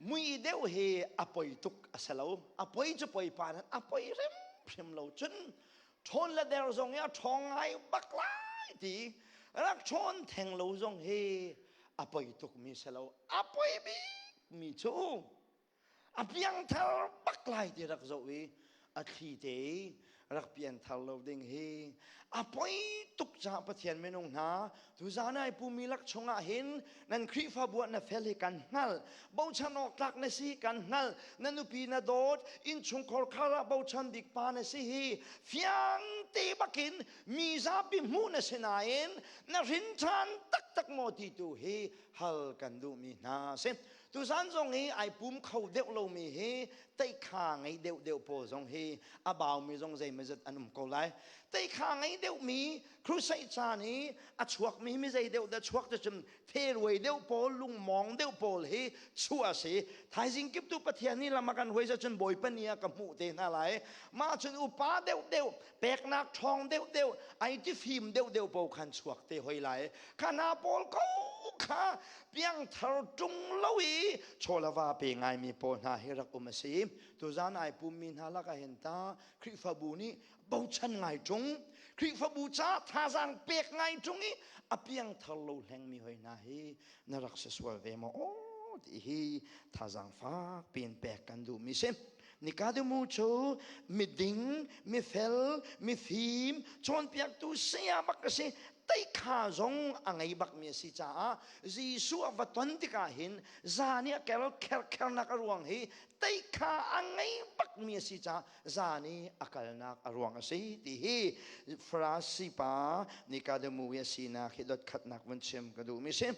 mui deuh hi a poi tuk a si lo. A poi cu poi pa nan a poi hrimhrim lo. Cun ṭhawn le der zong hi a ṭhawng ngai bak lai ti rak ṭhawn theng lo zong hi a poi tuk mi si lo. A poi bik mi cu a piangthar bak lai ti rak zoh i a thli te rak pianthar lo ding hi a poi tuk caah Pathian minung hna, tuzan ai pumi lak chungah hin nan Khrihfabu ah na fel hi kan hngalh, bochan awk tlak na si kan hngalh, na nupi na dawt, innchungkhar khar ah bochan bik pa na si hi fiang te bakin mi zapi hmuh na si nain na hrin ṭhan taktak maw ti tu hi hal kan duhmi hna si. Tuzan zong hi ai pum kho deuh lomi hi teikha ngei deuh deuh pawl zong hi a baumi zong zeimawzat an um ko lai. Teikha ngei deuhmi crusade caan i a chuakmi mi zei deuh dah chuak te cun theruai deuh pawl, lungmawng deuh pawl hi chuah a si. Thaizing kip tu Pathian nih lam a kan hruai cun Bawipa ni ah ka hmuh te hna lai. Mah cun upa deuh deuh, peknak ṭhawng deuh deuh, ai tifim deuh deuh pawl khan chuak te hoi lai. Kha hna pawl ko. kha piangthar ṭung lo i chawlava pe ngaimi pawl hna hi rak um a si. Tuzan ai pummi hna lakah hin ta Khrihfabu nih bochan ngai ṭung, Khrihfabu ca thazaang pek ngai ṭung i a piangthar lo hlengmi hoi hna hi na rak si sual ve maw? Aw ti hi thazaang fak piin pek kan duhmi si. Nikademu cu miding, mifel, mifim, cawnpiaktu saya bak a si. Teikha zong a ngei bakmi a si caah Jesuh a va ton tikah hin zan i a kel kherkhernak a ruang hi teikha a ngei bakmi a si caah zan i a kalnak a ruang a si ti hi Farasi pa Nikodemu i a sinak hi dotkhatnak vun chim ka duhmi si.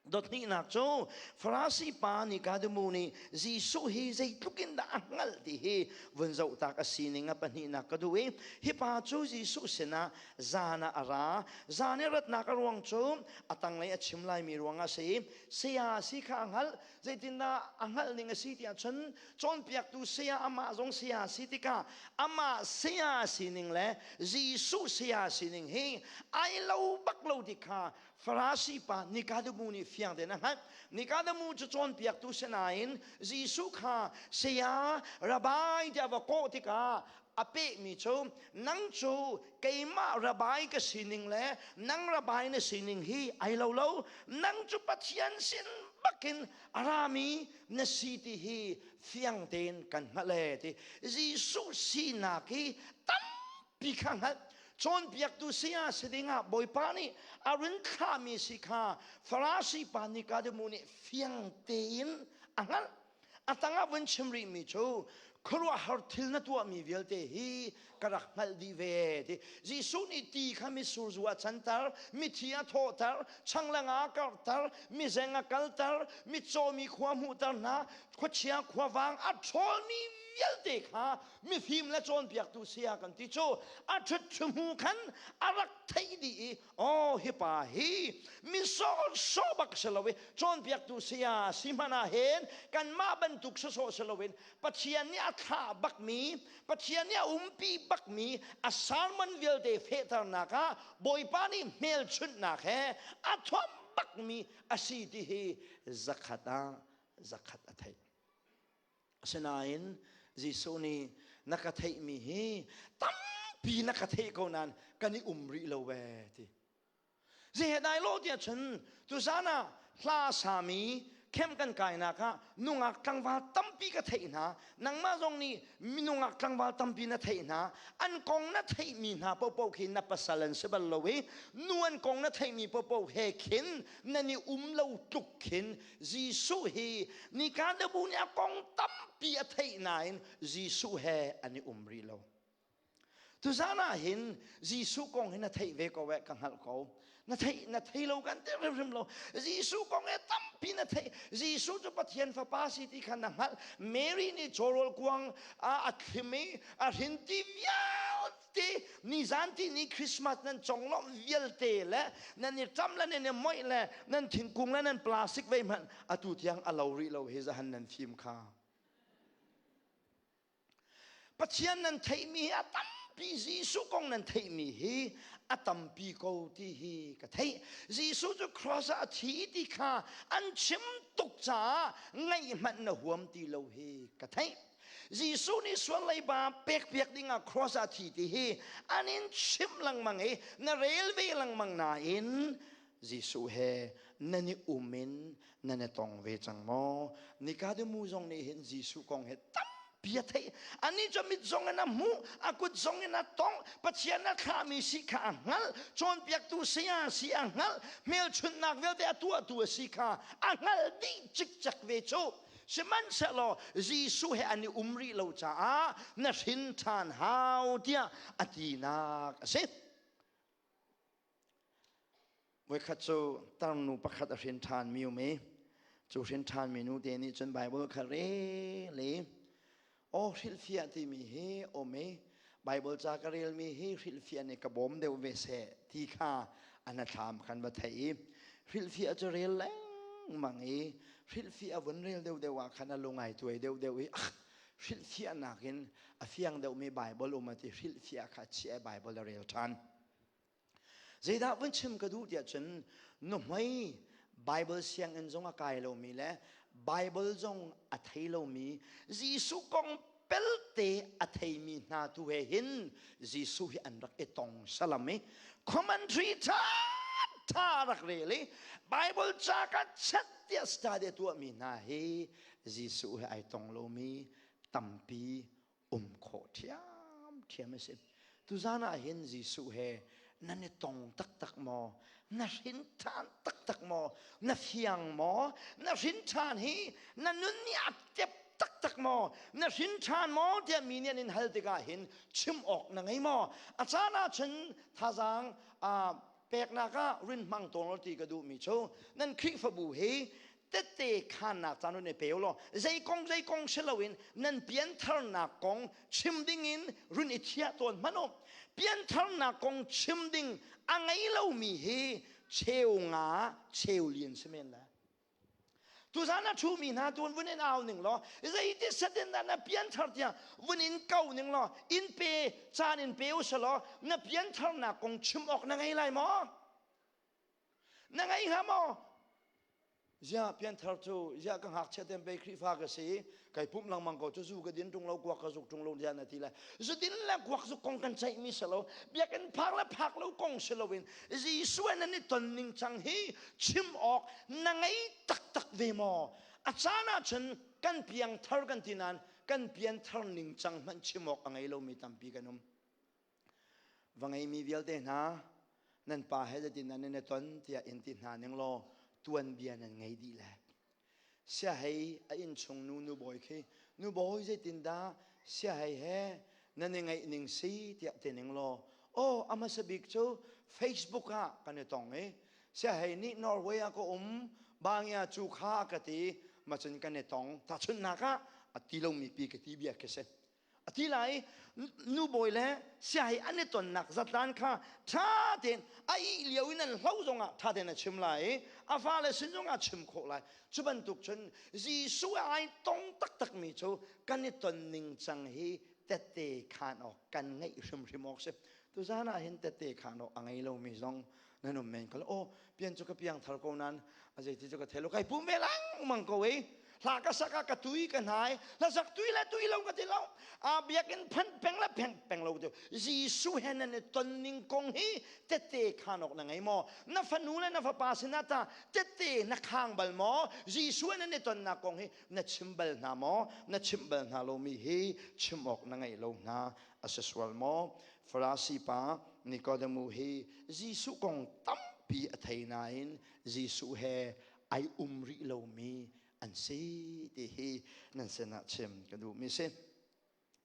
Dothnihnak cu Farasi pa Nikodemu nih Jesuh hi zeitluk in dah a hngalh ti hi vun zoh tak a sining a pahnihnak ka duh i hi pa cu Jesuh sinah zan ah a ra. Zan i ratnak a ruang cu a tanglei a chim laimi ruangah a si i saya si kha a hngalh. Zeitindah a hngalh ning a si tiah cun cawnpiaktu saya amah zong saya si tikah amah saya sining le Jesuh saya sining hi ai lo bak lo ti kha Farasi pa Nikodemu nih fiang tein a hngalh. Nikodemu cu cawnpiaktu si nain Jesuh kha saya rabbi tiah va kawh tikah a pehmi cu nang cu keimah rabbi ka sining le nang rabbi na sining hi ai lo lo, nang cu Pathian sin bakin a rami na si ti hi fiang tein kan hngalh e ti. Jesuh sinak hi tampi kha hngalh. Cawnpiaktu saya si dingah Bawipa nih a run thlahmi si kha Farasi pa Nikodemu nih fiang tein a hngalh. A tangah vun chim rihmi cu khuaruahhar thil na tuahmi vialte hi ka rak hngalh dih ve ti. Jesuh nih ti kha mitsur zu a canter, mithi a thawhter, changlang a karhter, mizeng a kalter, mitcaw mi khua hmuhter hna, khuachia khuavang a ṭhawlmi vialte kha mifim le cawnpiaktu saya kan ti cu a ṭhut hmu khan a rak theih dih i aw hi pa hi mi sawhsawh bak si lo i cawnpiaktu saya si hmanh ah hin kanmah bantuk sawsawh si loin Pathian nih a thlah bakmi, Pathian nih a umpi bakmi a sermon vialte fehternak ah Bawipa nih hmelchunhnak he a thuamh bakmi a si ti hi zakhat ah zakhat a theih. Asinain Jesuh nih na ka theihmi hi tampi na ka theih ko nain kan i um rih lo ve ti. Zei dai lo tiah cun tuzan ah hla sami khem kan kainak ah nungak tlangval tampi ka theih hna, nangmah zong nih minungak tlangval tampi na theih hna, an kong na theihmi hna paohpaoh khi na pasal an si bal lo i nu an kong na theihmi paohpaoh he khin nan i um lo tluk khin Jesuh hi Nikodemu nih a kong tampi a theih nain Jesuh he an i um rih lo. Tuzan ah hin Jesuh kong hi na theih ve ko eh ka hngalh ko. Na theih na thei lo kan ti hrimhrim lo. Jesuh kong he tampi na theih. Jesuh cu Pathian fapa si ti kha na hngalh. Mary nih cawrawl kuang a thlim i a hrin ti vialte ti nizan ti ni Christmas nan conglawmh vialte le nan i ṭam le nan i moih le nan thingkung le nan plastic vei hmanh atu tiang a lo rih lo hi zahan nan fim kha. Pathian nan theihmi hi a tampi, Jesuh kong nan theihmi hi a tampi ko ti hi ka theih. Jesuh cu cross ah a thi ti kha an chim tuk caah ngaih hmanh na huam ti lo hi ka theih. Jesuh nih sual leiba pekpiak dingah cross ah thi ti hi an in chimh lengmang i na rel ve lengmang nain Jesuh he nan i um in nan i tong ve cang maw? Nikodemu zong nih hin Jesuh kong he tampi a theih. Anih cu mit zong in a hmuh, a kut zong in a tongh, Pathian a thlahmi si kha a hngalh, cawnpiaktu saya si a hngalh, hmelchunhnak vialte a tuahtu a si kha a hngalh dih cikcek ve cu. Sihmanhsehlaw Jesuh he an i um rih lo caah na hrin ṭhan hau tiah a tinak a si. Voikhat cu tarnu pakhat a hrin ṭhanmi um i cu hrin ṭhanmi nu te nih cun Baibal kha rel i aw hrilhfiah timi hi um i Baibal ca ka relmi hi hrilhfiah nih ka bawm deuh ve seh ti kha a hnathlam khan va theih i hrilhfiah cu rel lengmang i hrilhfiah a vun rel deuhdeuh ah khan a lung ai tuai deuhdeuh i ah hrilhfiahnak in a fiang deuhmi Baibal um a ti, hrilhfiah kha chiah i Baibal a rel ṭhan. Zeidah vun chim ka duh tiah cun nuhmei Bible sianginn zong a kai lomi le Bible zong a thei lomi Jesuh kong pelte a theimi hna tu he hin Jesuh hi an rak i tong salam i commentary tha tha rak rel i Bible ca ka chat tiah study tuahmi hna hi Jesuh he ai tong lomi tampi um khawh ṭhiamṭhiam a si. Tuzan ah hin Jesuh he nan i tong taktak maw? Na hrin ṭhan taktak maw? Na fiang maw? Na hrin ṭhan hi na nun nih a tep taktak maw? Na hrin ṭhan maw tiah mi nih an in hal tikah hin chim awk na ngei maw? A caan ah cun thazaang peknak ah rin hmang tawn ti ka duhmi cu nan Khrihfabu hi tette khannak caan run i pe law zei kong zei kong si loin nan piantharnak kong chim ding in run i thiah tawn hmanh u. Piantharnak kong chim ding a ngei lomi hi cheu nga cheu lian si men lai. Tuzan a ṭhumi hna tun vun in au ning law zeiti set in dah na pianthar tiang vun in ko ning law in pe caan in pe u selaw na piantharnak kong chim awk na ngei lai maw? Na ngei hnga maw? Ziah pianthar cu ziah ka ngakchia ten pei Khrihfa ka si kai pumh lengmang ko cu zu ka din ṭung lo kuak ka zuk ṭung lo tiah na ti lai. Zu din le kuak zuk kong kan ceih mi si lo biakinn phak le phak lo kong si loin Jesuh nan i ton ning cang hi chim awk na ngei taktak ve maw? A caan ah cun kan piangthar kan ti nain kan pianthar ning cang hmanh chim awk a ngei lomi tampi kan um. Va ngeimi vialte hna, nan pa he zeitin nan i ton tiah in ti hna ning law tuanbia nan ngei dih le. Siahei a innchung nu nubawi khi nubawi zeitindah siahei he nan i ngeih ning si tiah ti ning law aw a hmasa bik cu Facebook ah kan i tong i siahei nih Norway ah ka um bangia cu kha ka ti macun kan i tong tahchunhnak ah a ti lomi pi ka ti bia khi si. A ti lai nu bawi le siahi an i tonnak zatlan kha ṭha tein a ih lio in an hlo zongah ṭha tein a chim lai i a fale sin zongah chim khawh lai. Cu bantuk cun Jesuh ai tong taktakmi cu kan i ton ning cang hi tette khaan awk kan ngeih hrimhrim awk si. Tuzan ah hin tette khaan awk a ngei lomi zong nan um men ko. Oh, pian cu ka piang thar ko nan a zeiti cu ka thei lo kai pum ve lengmang ko ei hla ka sak ah ka tui ka hnai hla sak tui le tui lo ka ti lo a biakinn phan peng le peng peng lo ti Jesuh he nan i ton ning kong hi tette khan awk na ngei maw na fanu le na fapa sinah ta tette na khang bal maw Jesuh he nan i tonnak kong hi na chim bal hna maw na chimh bal hna lomi hi chim awk na ngeih lo hna a si sual maw Farasi pa Nikodemu hi Jesuh kong tampi a thei nain Jesuh he ai um rih lomi an si ti hi nan sinah chim ka duhmi si.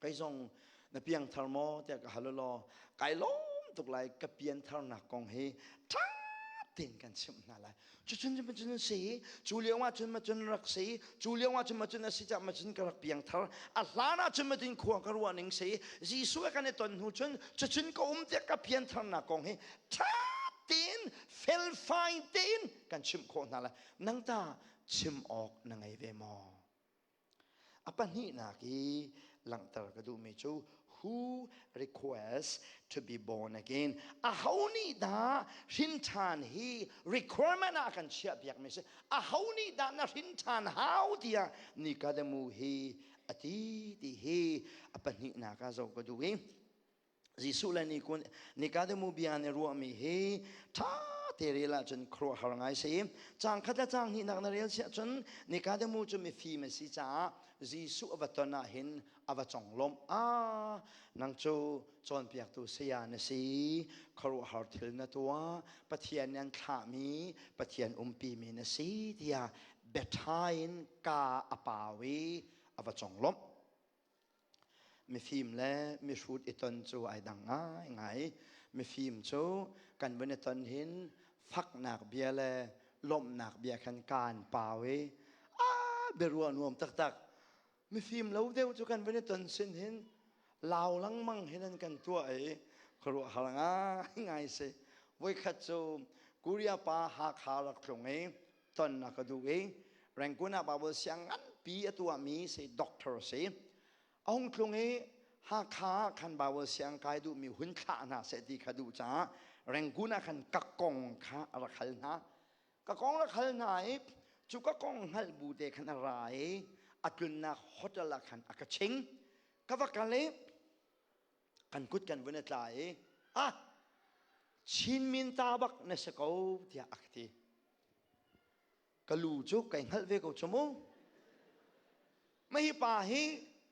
Kei zong na piangthar maw tiah ka hal law kai lawm tuk lai ka piantharnak kong hi ṭha tein kan chimh hna lai. Cucun cun si cu lio ah cun macun rak si cu lio ah cun macun a si cah macun ka rak piangthar a hlan ah cun macun khua ka ruah ning si Jesuh kan i ton hnu cun cucun ka um tiah ka piantharnak kong hi ṭha tein felfai tein kan chimh khawh hna lai nang ta chim awk na ngei ve maw A pahnihnak i langhter ka duhmi cu who requests to be born again? Aho nih dah hrin ṭhan hi requirement ah kan chiahpiakmi si? Aho nih dah na hrin ṭhan hau tiah Nikodemu hi a ti ti hi a pahnihnak ah zoh ka duh i Jesuh le Nikodemu bia an i ruahmi hi ṭha te rel ahcun khuaruahhar ngai si. Caang khat le caang hnihnak na rel siah cun Nikodemu cu mifim a si caah Jesuh a va ton ah hin a va conglawmh. Ah, nang cu cawnpiaktu saya na si, khuaruahhar thil na tuah, Pathian nih an thlahmi, Pathian umpimi na si tiah biaṭha in ka a pau i a va conglawmh. Mifim le mihrut i ton cu ai dang ngaingai. Mifim cu kan vun i ton hin faknak bia le lawmhnak bia khan kaan pau i a biaruah nuam taktak. Mifim lo deuh cu kan vun i ton sin hin lau lengmang hin an kan tuah i khuaruahhar ngaingai si. Voikhat cu Korea pa Hakha rak tlung i ton a ka duh i Rangoon ah Bible siang nganpi a tuahmi si doctor si. A hung tlung i Hakha ah khan Bible siang kai duhmi hun thlah hna seh ti kha duh caah Rangoon ah khan ka kong kha a rak hal hna. Ka kong rak hal hna i cu ka kong hngalh bu te khan a ra i a tlunnak hotel ah khan a ka ching. Ka va kal i kan kut kan vun i tla i ah Chin min ta bak na si ko tiah a ka ti. Ka lu cu kai hngalh ve ko cu mu. Mah hi pa hi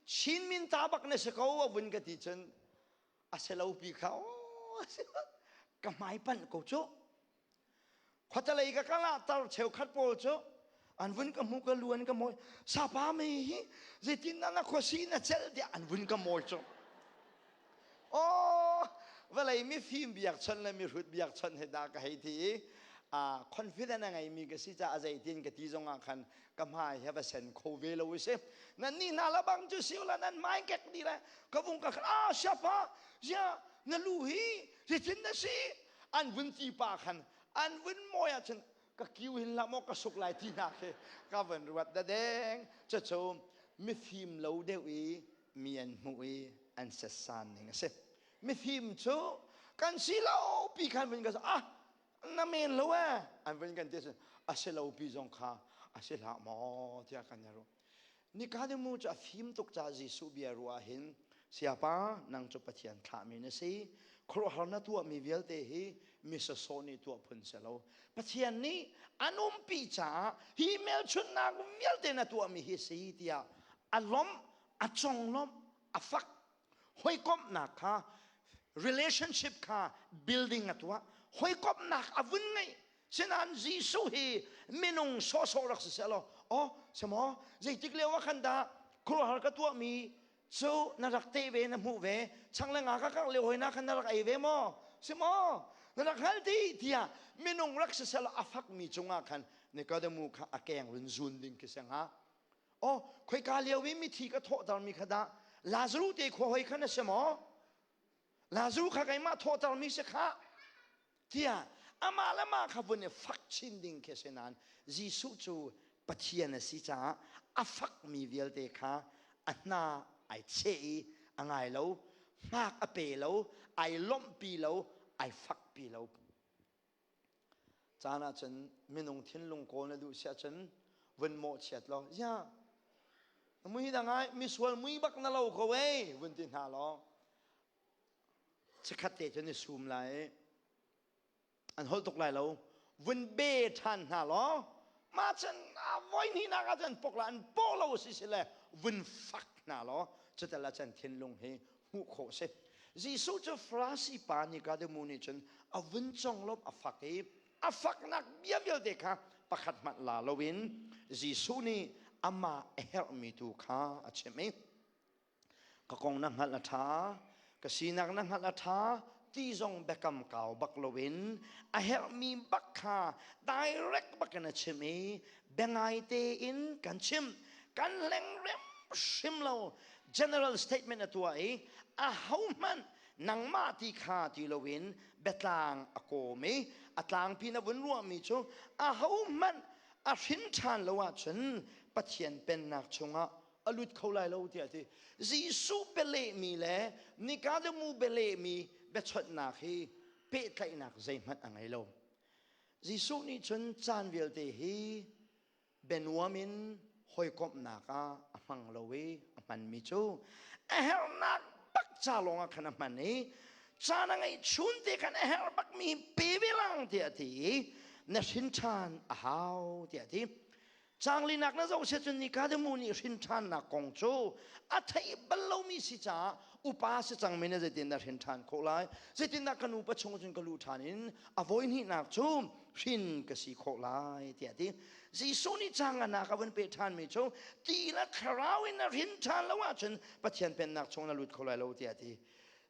Chin min ta bak na si ko a vun ka ti cun a si lo pi kha ka hmai panh ko cu. Khuatelei ka kal ah tar cheukhat pawl cu an vun ka hmu ka lu an ka mawi. Sapa mei hi zeitin dah na khuasi na celh tiah an vun ka mawi cu. Oh, vawlei mifim biakchawnh le mihrut biakchawnh he dah ka hei ti i confident a ngeimi ka si caah zeitin ka ti zongah khan ka hmai he va sen kho ve lo si. Nan nih hna la bang cu siu la nan hmai kek di le ka vung ka ah siapa zia na lu hi zeitin na si an vun ti pa khan an vun mawi ahcun ka kiu hin hlah maw ka suk lai ti hna khi ka vun ruat da deng. Cucu mifim lo deuh i mi an hmuh i an setsan ning a si. Mifim cu kan si lo pi khan vun ka ah na men lo e an vun kan ti a si lo pi zong kha a si hlah maw tiah kan i ruah. Nikodemu cu a fim tuk caah Jesuh bia ruah hin Sayapa nang cu Pathian thlahmi na si. Khuaruahhar na tuahmi vialte hi mi sawsawh nih tuah phun si lo. Pathian nih an umpi caah hi hmelchunhnak vialte na tuahmi hi si tiah a lawmh, a conglawmh, a fak. Hawikomhnak kha relationship kha building a tuah. Hawikomhnak a vun ngeih. Sinain Jesuh hi minung sawhsawh rak si seh law, oh, semaw, zeitik lio ah khan dah khuaruahhar ka tuahmi cu na rak teh ve, na hmuh ve, chang le nga ka kangh lio hoi na khan na rak ei ve maw? Si maw? Na rak hngal ti tiah minung rak si seh law a fakmi cungah khan Nikodemu kha a keng run zun ding khi si hnga. Oh, khoika lio i mithi ka thawhtermi kha dah Lazaruh te khua hoi kha na si maw? Lazaruh kha keimah thawhtermi si khah tiah amah le mah kha vun i fak chin ding khi a si nain Jesuh cu Pathian a si caah a fakmi vialte kha a hna ai cheh i a ngai lo, hngak a pe lo, ai lawmhpi lo, ai fakpi lo. Caan ahcun minung thinlung kawl na duh si ahcun vun mawhchiat law, ya mui dang ai misual mui bak na lo ko ei vun ti hna law chikkhat te cun i sum lai an holh tuk lai lo vun be ṭhan hna law mah cun a voi hnihnak ah cun pok la an paw lo si si le vun fak hna law cutal ah cun thinlung hi hmuh khawh si. Jesuh cu Farasi pa Nikodemu nih cun a vun conglawmh a fak i a faknak bia vialte kha pakhat hmanh la loin Jesuh nih amah a herhmi tu kha a chimh i ka kong na hngalh a ṭha, ka sinak na hngalh a ṭha ti zong biakam kau bak loin a herhmi bak kha direct bak in a chim i biangai tein kan chim kan hleng rem hrim lo. General statement a tuah i ahohmanh nangmah ti kha ti loin biatlang a kawm i a tlangpi na vun ruahmi cu ahohmanh a hrin ṭhan lo ahcun Pathian pennak chungah a lut kho lai lo tiah a ti. Jesuh bialehmi le Nikodemu bialehmi biachawnhnak hi pehtlaihnak zeihmanh a ngei lo. Jesuh nih cun caan vialte hi bianuam in hawikomhnak ah a hmang lo i a hmanmi cu a herhnak bak ca lawngah khan a hman i caan a ngeih chun te khan a herh bakmi pe ve lang tiah a ti i na hrin ṭhan a hau tiah a ti. Changlinak na zoh siah cun Nikodemu nih hrin ṭhannak kong cu a theih bal lomi si caah upa si cangmi na zeitin dah hrin ṭhan khawh lai? Zeitindah ka nupa chung cun ka luh ṭhan in a voi hnihnak cu hrin ka si khawh lai tiah a ti. Jesuh nih canganak a vun peh ṭhanmi cu ti le thlarau in na hrin ṭhan lo ahcun Pathian pennak chung na lut kho lai lo tiah a ti.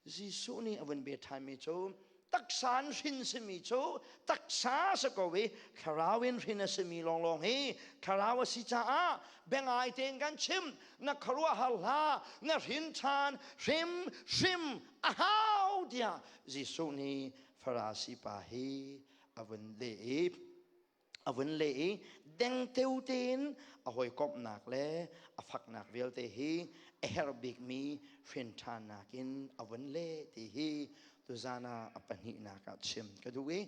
Jesuh nih a vun pe ṭhanmi cu taksa in hrin simi cu taksa si ko i thlarau in hrin a simi lawnglawng hi thlarau a si caah biangai tein kan chim, na khuaruahhar hlah, na hrin ṭhan hrim hrim a hau tiah Jesuh nih Farasi pa hi a vun leh i a vun leh i dengteo tein a hawikomhnak le a faknak vialte hi a herh bikmi hrinṭhannak in a vun leh ti hi tuzan ah a pahnihnak ah chim ka duh i.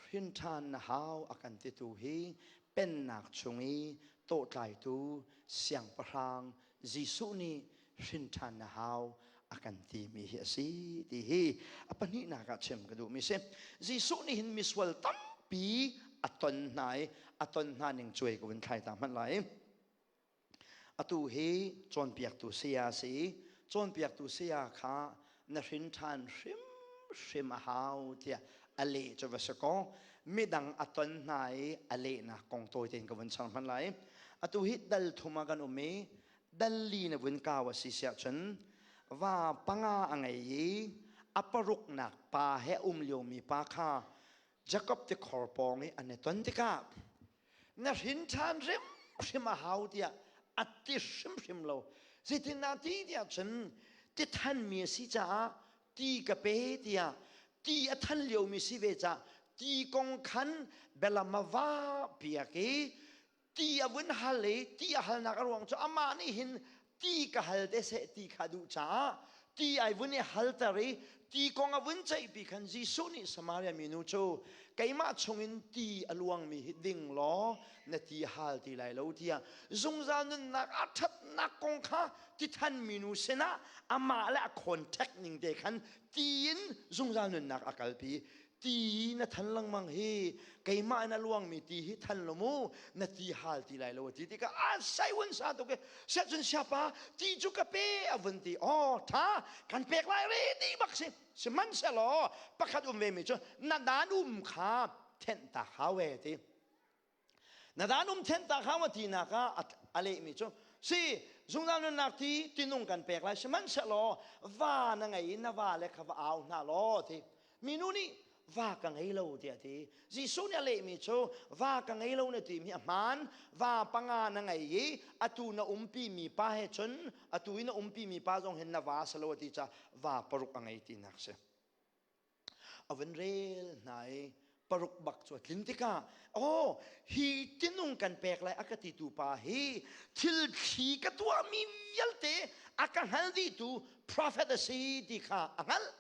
Hrin ṭhan na hau a kan titu hi pennak chung i tawhtlaitu siangpahrang Jesuh nih hrin ṭhan na hau a kan timi hi a si ti hi a pahnihnak ah chim ka duhmi si. Jesuh nih hin misual tampi a ton hna i a ton hna ning cuai ka vun thlai ta hmanh lai. Atu hi cawnpiaktu saya a si i cawnpiaktu saya kha na hrin ṭhan hrimhrim a hau tiah a leh cu va si kaw midang a ton hna i a lehnak kong tawi tein ka vun char hmanh lai. Atu hi dal thum ah kan um i dal li na vun kau a si siah cun va panga a ngei i a paruknak pa he um liomi pa kha Jakob tikhor pawng i an i ton tikah na hrin ṭhan hrimhrim a hau tiah a ti hrimhrim lo. Zeitindah ti tiah cun ti thanmi a si caah ti ka pe tiah ti a than liomi si ve caah ti kong khan bialam a va piak i ti a vun hal i ti a halnak a ruang cu amah nih hin ti ka hal te seh ti kha duh caah ti ai vun i halter i ti kong a vun ceihpi khan Jesuh nih Samaria minu cu keimah chungin ti a luangmi hi ding law na ti hal ti lai lo tiah zungzal nunnak a ṭhatnak kong kha ti than minu sinah amah le a contact ning te khan ti in zungzal nunnak a kalpi. Ti na than lengmang hi keimah in a luangmi ti hi than lo mu, na ti hal ti lai lo, a ti tikah a sai un sa tuk i siahcun siapa ti cu ka pe a vun ti. Aw tha kan pek lai re ti bak si. Sihmanhsehlaw pakhat um ve mi cu na dan um kha thenh ta hau e ti. Na dan um thenh ta hau a tinak ah a lehmi cu si zungzal nunnak ti tinung kan pek lai, sihmanhsehlaw va na ngei i na va le kha va au hna law ti. Minu nih va ka ngei lo tiah ti. Jesuh nih a lehmi cu va ka ngei lo na timi a hmaan, va panga na ngei i atu na umpi mi pa he cun atu i na umpi mi pa zong hin na va si lo a ti caah va paruk a ngei tinak si. A vun rel hna i paruk bak cu a tlin tikah aw hi tinung kan pek lai a ka titu pa hi thil thli ka tuahmi vialte a ka hngal dihtu prophet a si ti kha a hngalh.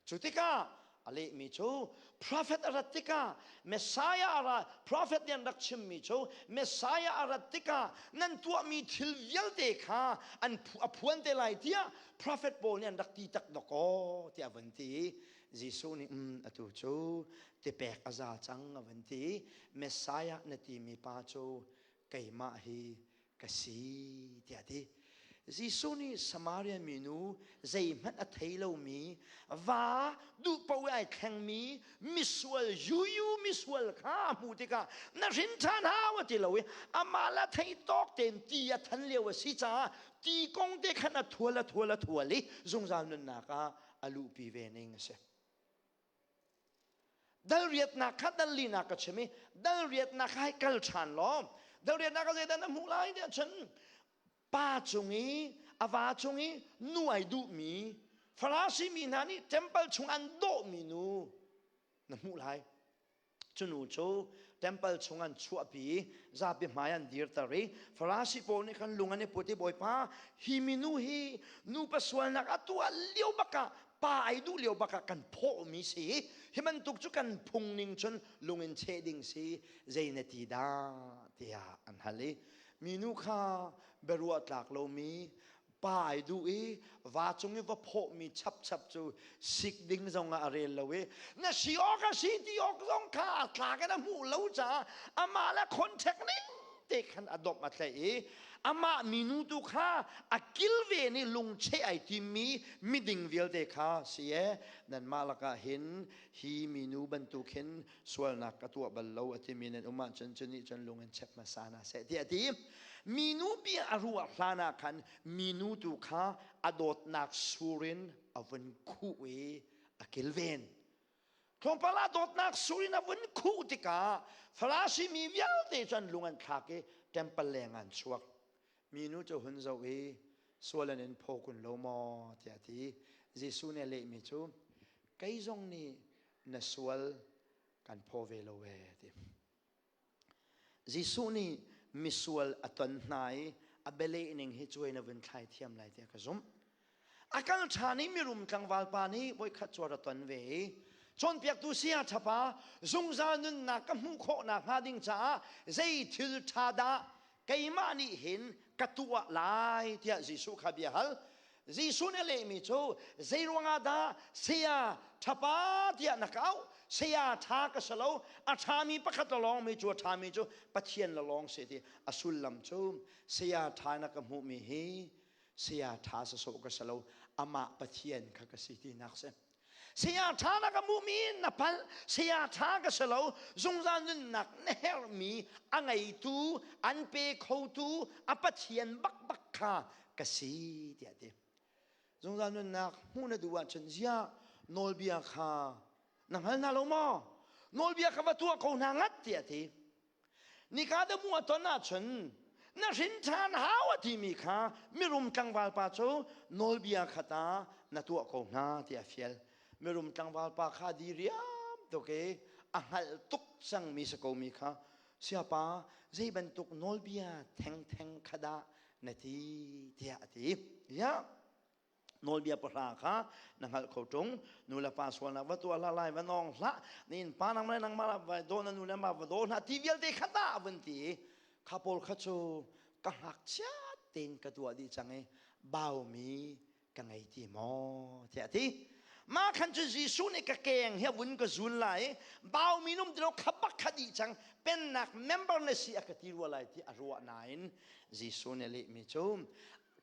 Cu tikah a lehmi cu prophet a rat tikah Messiah a ra, prophet nih an rak chimmi cu Messiah a rat tikah nan tuahmi thil vialte kha an a phuan te lai tiah prophet pawl nih an rak ti tak dawkaw tiah a vun ti. Jesuh nih um atu cu tipek a za cang a vun ti. Messiah na timi pa cu keimah hi ka si tiah a ti. Jesuh nih Samaria minu zeihmanh a thei lomi va duh paoh ai thlengmi misual yuyu misual kha a hmuh tikah na hrin ṭhan hau a ti lo i amah la thei tawk tein ti a than lio a si caah ti kong te khan a thual a thual a thual i zungzal nunnak ah a luhpi ve ning a si. Dal riatnak kha dal linak ka chim i dal riatnak kha hei kal ṭhan law dal riatnak ah zeidah na hmuh lai tiah cun pa cung i a va cung i nu ai duhmi Farasi mi hna nih temple chung an dawhmi nu na hmuh lai. Cu nu cu temple chung an chuahpi i zapi hmai an dirter i Farasi pawl nih khan lung an i put i, Bawipa, hi minu hi nupa sualnak a tuah lio bakah, pa ai duh lio bakah kan phawhmi si. Hi bantuk cu kan phung ning cun lung in cheh ding si, zei na ti dah? tiah an hal i minu kha biaruah tlak lomi, pa ai duh i va cung i va phawhmi chapchap cu sik ding zong ah a rel lo i na si awk a si ti awk zong kha a tlak in a hmuh lo caah amah le contact ning te khan a domh a tlaih i amah minu tu kha a kilven i lungcheh ai timmi miding vialte kha si e, nanmah lakah hin hi minu bantuk hin sualnak ka tuah bal lo a timi nan um ahcun cu nih cun lung in chep hmasa hna seh tiah a ti. Minu bia a ruah hlan ah khan minu tu kha a dawtnak sur in a vun khuh i a kilven. Tlawmpal ah dawtnak sur in a vun khuh tikah Farasi mi vialte cu an lung an thlak i temple leng an chuak. Minu cu hun zoh i sual an in phaw kun lo maw tiah a ti. Jesuh nih a lehmi cu kei zong nih na sual kan phaw ve lo ee ti. Jesuh nih misual a ton hna i a bialeh ning hi cuai na vun thlai thiam lai tiah ka zumh. A kal ṭhan i mirum tlangval pa nih voikhat cu a ra ton ve i Cawnpiaktu saya ṭhapa, zungzal nunnak ka hmuh khawh nakhnga ding caah zei thil ṭha dah keimah nih hin ka tuah lai tiah Jesuh kha bia hal. Jesuh nih a lehmi cu zei ruangah dah saya ṭhapa tiah na ka auh? Saya ṭha ka si lo, a ṭhami pakhat lawngmi cu a ṭhami cu Pathian lawng si ti a sullam cu saya ṭha na ka hmuhmi hi saya ṭha sawsawh ka si lo, amah Pathian kha ka si tinak si. Saya ṭha na ka hmuhmi na palh, saya ṭha ka si lo, zungzal nunnak na herhmi a ngeitu, an pe khotu, a Pathian bakbak kha ka si tiah ti. Zungzal nunnak hmuh na duh ahcun ziah nawlbia kha na hngal hna lo maw? Nawlbia kha va tuah ko hna ngat tiah ti. Nikadamu a ton ahcun na hrin ṭhan hau a timi kha mirum tlangval pa cu nawlbia kha ta na tuah ko hna tiah a fial. Mirum tlangval pa kha diriam tuk i a hngalh tuk cangmi si komi kha siapa zei bantuk nawlbia thengtheng kha dah na ti tiah a ti. Ya nawlbia pahra kha na hngalh kho ṭung nu le pa sualnak va tuah hlah lai va nawng hlah nin pa nang le nangmah va daw na nu le ma va daw hlah ti vialte kha dah vun ti kha pawl kha cu ka ngakchia tein ka tuah dih cang i baumi ka ngei ti maw tiah ti ma khan cu Jesuh nih ka keng hi vun ka zul lai baumi num ti lo kha bak kha dih cang pennak member na si a ka ti rua lai ti a ruah nain Jesuh nih lehmi cu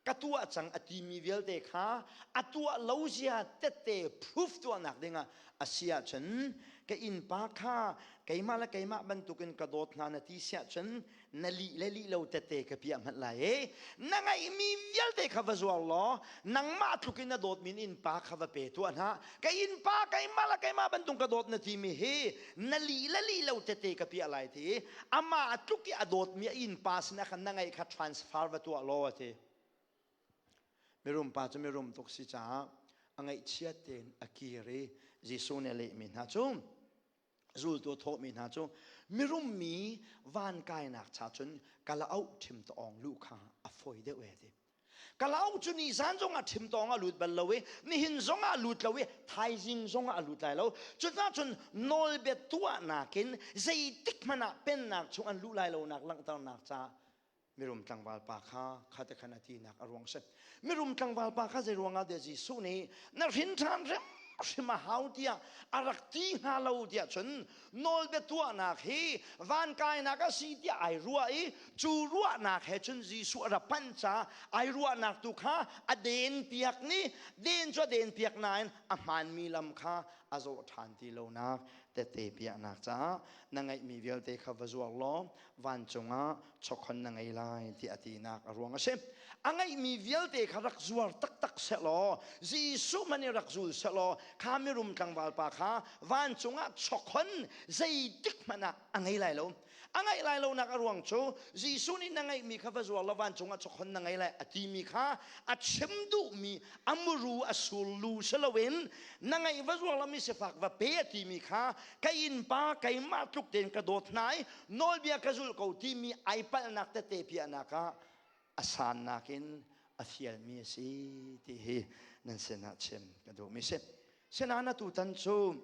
ka tuah cang a timi vialte kha a tuah lo zia tette proof tuahnak dingah a si ahcun ka innpa kha keimah le keimah bantukin ka dawt hna na ti si ahcun na lih le lih lo tette ka piah hmanh lai e na ngeihmi vialte kha va zuar law nangmah tluk in na dawtmi na innpa kha va pe tuah hna ka innpa keimah le keimah bantuk ka dawt na timi hi na lih le lih lo tete ka piah lai ti amah tluk i a dawtmi a innpa sinah khan na ngeih kha transfer va tuah law a ti mirum pa cu mirum tuk si caah a ngaihchiat tein a kir i Jesuh nih a lehmi hna cu zultu a thawhmi hna cu mirum mi van kainak cha cun kalaoh ṭhim tawng luh kha a fawi deuh e ti Kalauk cu nizan zongah ṭhimtawng a lut bal lo i nihin zongah a lut lo i thaizing zongah a lut lai lo. Cucaah cun nawlbia tuahnak in zeitik hmanh ah pennak chung an luh lai lonak langhternak caah mirum tlangval pa kha khate khan a tinak a ruang si. Mirum tlangval pa kha zei ruangah dah Jesuh nih na hrin ṭhan hrimhrim a hau tiah a rak ti hnga lo tiah cun nawlbia tuahnak hi van kainak a si tiah ai ruah i cu ruahnak he cun Jesuh a ra panh ca ai ruahnak tu kha a den piak ni den cu a den piak nain a hmaanmi lam kha a zawh ṭhan ti lonak tette piahnak caah na ngeihmi vialte kha va zuar law vancung ah chawkhon na ngei lai ti a tinak a ruang a si. A ngeihmi vialte kha rak zuar taktak sehlaw Jesuh hmanh i rak zul sehlaw kha mirum tlangval pa kha vancung ah chawkhon zeitik hmanh ah a ngei lai lo. A ngeih lai lonak a ruang cu Jesuh nih na ngeihmi kha va zuar law vancung ah chawkhon na ngei lai a timi kha a chim duhmi a muru a sullu si loin na ngeih va zuar lomi sifak va pe a timi kha ka innpa keimah tluk tein ka dawt hna i nawlbia ka zulh ko timi ai palhnak tete piahnak ah a sannak in a fialmi a si ti hi nan sinah chim ka duhmi si. Sinain atutan cu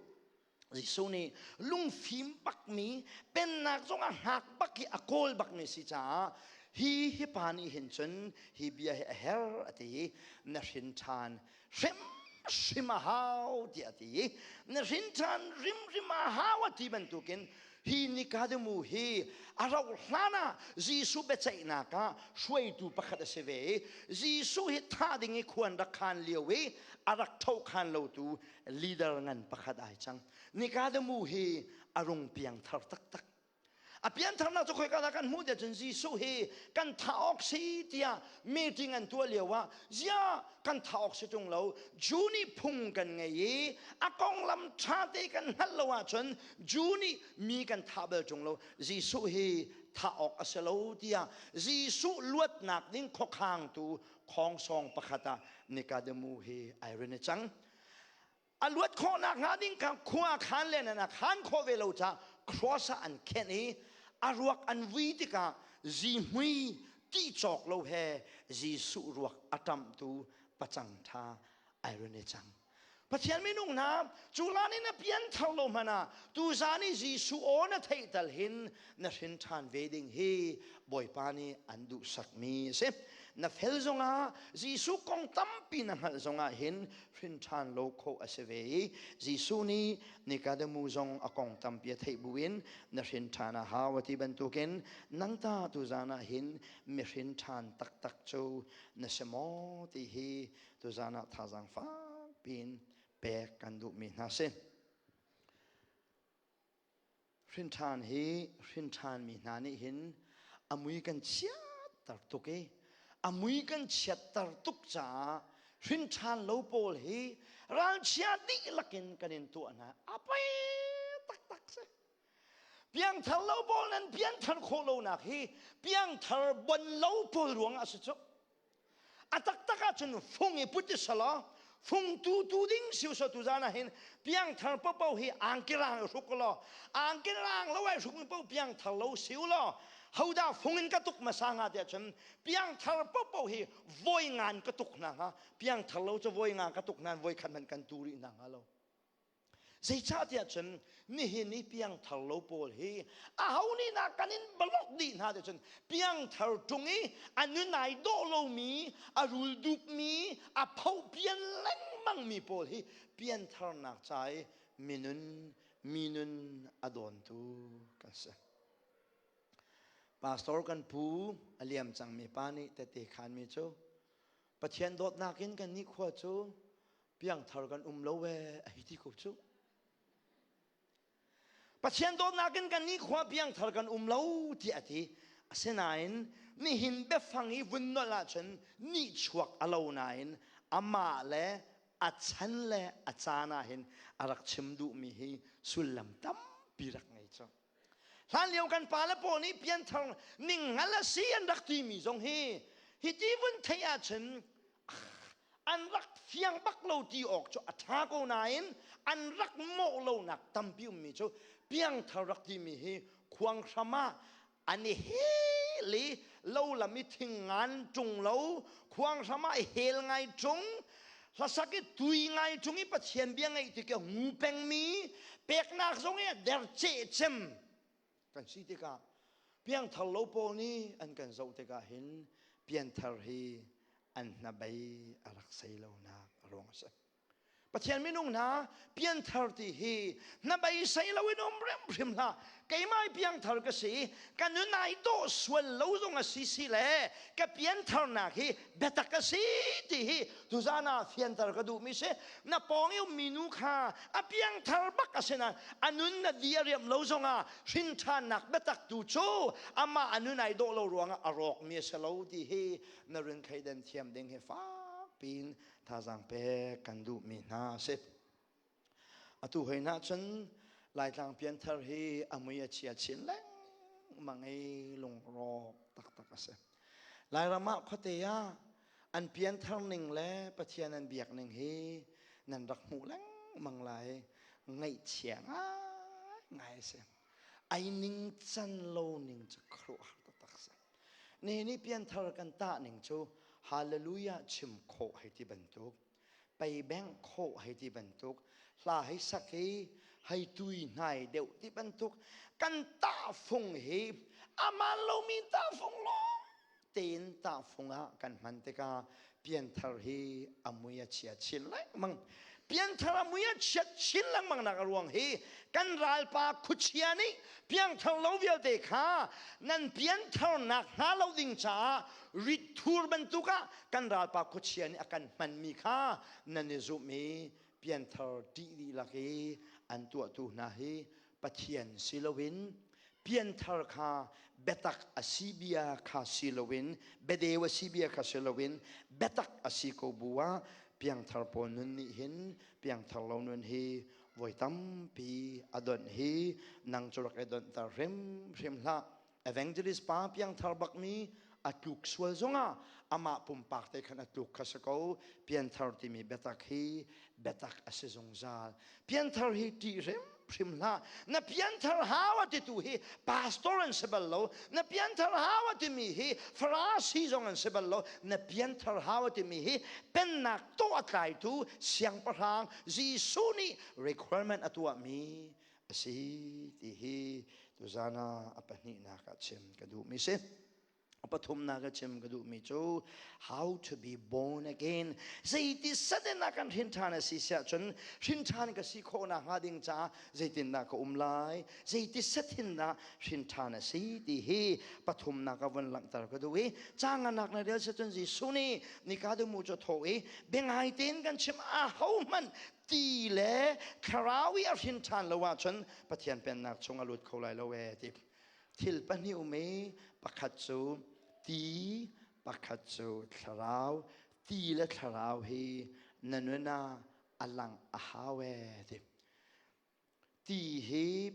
Jesuh nih lungfim bakmi pennak zong a hngak bak i a kawl bakmi si caah hi hi pa nih hin cun hi bia hi a her a ti i na hrin ṭhan hrimhrim a hau tiah a ti i na hrin ṭhan hrimhrim a hau a ti bantukin hi Nikodemu hi a rauh hlan ah Jesuh biaceihnak ah hruaitu pakhat a si ve i Jesuh hi thah ding i khuan rak khan lio i a rak tho khan lotu leader ngan pakhat ai cang. Nikodemu hi a rung piangthar taktak. A piantharnak cu khoika dah kan hmuh tiah cun Jesuh hi kan thah awk si tiah meeting an tuah lio ah ziah kan thah awk si ṭung lo Jew nih phung kan ngei i a konglam ṭha te kan hngalh lo ahcun Jew nih mi kan thah bal ṭung lo Jesuh hi thah awk a si lo tiah Jesuh luatnak ding khuakhangtu khawngsawng pakhat ah Nikodemu hi ai rin i cang. A luat khawhnak hnga ding kha khua khan le nan a khan khawh ve lo caah cross ah an khenh i a ruak an vui tikah zihmui ti cawk lo he Jesuh ruak a ṭamhtu pacang ṭha ai run i cang. Pathian minung hna, cu hlan in na pianthar lo hmanh ah tuzan i Jesuh aw na theih tal hin na hrin ṭhan ve ding hi Bawipa nih an duhsakmi a si. Na fel zongah Jesuh kong tampi na hngalh zongah hin hrin ṭhan lo khawh a si ve i Jesuh nih Nikodemu zong a kong tampi a theih buin na hrin ṭhan a hau a ti bantukin nang ta tuzan ah hin mihrin ṭhan taktak cu na si maw ti hi tuzan ah thazaang fakpi in pek kan duhmi hna si. Hrinṭhan hi hrinṭhanmi hna nih hin a mui kan chiatter tuk i a mui kan chiatter tuk caah hrinṭhan lo pawl hi ralchia dihlak in kan in tuah hna. A poi taktak si. Piangthar lo pawl nan piangthar khawh lonak hi piangthar bon lo pawl ruangah a si cu. A taktak ahcun fung i put i selaw fung tu tu ding siu so tu zan ah hin piangthar popo hi angkirang i hruk law, angkirang lo ai hruk mi po piangthar lo siu law, hodah fung in ka tuk hmasa hnga tiah cun piangthar popo hi voi ngan ka tuk hna hnga. Piangthar lo cu voi nga ka tuk hna, voi khat hmanh kan tu rih hna hnga lo. Zeicahtiah cun nihin i piangthar lo pawl hi aho nih dah kan in block dih hna ti cun piangthar ṭung i a nun ai dawh lomi, a rul dupmi, a phopian lengmangmi pawl hi piantharnak ca i minun minun a dawntu kan si. Pastor kan pu a liam cangmi pa nih tete khanmi cu Pathian dawtnak in kan nih khua cu piangthar kan um lo ee a hei ti ko cu. Pathian dawtnak in kan nih khua piangthar kan um lo tiah a ti. Asinain nihin biafang i vun nolh ahcun nihchuak a lo nain amah le a chan le a caan ah hin a rak chim duhmi hi sullam tampi rak ngei cu. Hlanlio kan pale pawl nih pianthar ninghngal a si an rak timi zong hi hiti vun theih ahcun an rak fiang bak lo ti awk cu a ṭha ko nain an rak mawh lonak tampi ummi cu piangthar rak timi hi khuang hram ah an i hel i lo lam i thing ngan ṭung lo, khuang hram ah i hel ngai ṭung, hlasak i tui ngai ṭung i Pathian bia ngaih tik i ngu pengmi peknak zong i der cehcem kan si tikah piangthar lo pawl nih an kan zoh tikah hin pianthar hi an hnabei a rak sei lonak a ruang a si. Pathian minung hna, pianthar ti hi hnabeisei loin um hrimhrim hlah. Keimah piangthar ka si, ka nun ai dawh sual lo zong a si si le ka piantharnak hi biatak a si ti hi tuzan ah fianter ka duhmi si. Na pawng i ummi nu kha a piangthar bak a si nain a nun na di a riam lo zongah hrinṭhannak biatak tu cu amah a nun ai dawh lo ruangah a rawkmi a si lo ti hi na run thleidan thiam ding hi fak piin thazaang pek kan duhmi hna a si. Atu hoi hna cun Laitlang pianthar hi a mui a chia chin lengmang i lungrawk taktak a si. Lairam ah khuate ah an pianthar ning le Pathian an biak ning hi nan rak hmuh lengmang lai, ngaihchia ngaingai a si. Ai ningcan lo ning cu khuaruahhar taktak a si. Nihin i pianthar kan tah ning cu hallelujah chim khawh hei ti bantuk, pei bengh khawh hei ti bantuk, hla hei sak i hei tui hnai deuh ti bantuk kan tahfung hi aman lomi tahfung lawng tein tahfung ah kan hman tikah pianthar hi a mui a chia chin lengmang. Pianthar a mui a chiat chin lengmang nak a ruang hi kan ralpa khuachia nih piangthar lo vialte kha nan pianthar nak hnga lo ding caah rit thur bantuk ah kan ralpa khuachia nih a kan hmanmi kha nan i zumh i pianthar ṭih dihlak i an tuahtu hna hi Pathian si loin pianthar kha biatak a si bia kha si loin, biadeu a si bia kha si loin, biatak a si ko bu ah piangthar pawl nun nih hin piangthar lo nun hi voi tampi a donh hi nang cu rak i donhter hrimhrim hlah. Evangelist pa piangthar bakmi a tluk sual zongah. Amah pumpak te khan a tluk kha si ko. Pianthar timi biatak hi biatak a si zungzal. Pianthar hi ṭih hrimhrim hlah. Na pianthar hau a titu hi pastor an si bal lo. Na pianthar hau a timi hi Farasi zong an si bal lo. Na pianthar hau a timi hi pennak tawh a tlaitu siangpahrang Jesuh nih requirement a tuahmi a si ti hi tuzan ah a pahnihnak ah chim ka duhmi si. A pathumnak a chim ka duhmi cu how to be born again. Zeiti sat in ah kan hrin ṭhan a si siah cun hrin ṭhan ka si khawh nakhnga ding caah zeitindah ka um lai? Zeiti set hin dah hrin ṭhan a si ti hi pathumnak a vun langhter ka duh i canganak na rel si cun Jesuh nih Nikodemu cu a thawh i biangai tein kan chim ahohmanh ti le thlarau i a hrin ṭhan lo ahcun Pathian pennak chung a lut kho lai lo ee ti. Thil pahnih um i pakhat cu ti, pakhat cu thlarau. Ti le thlarau hi na nun ah a langh a hau ee ti. Ti hi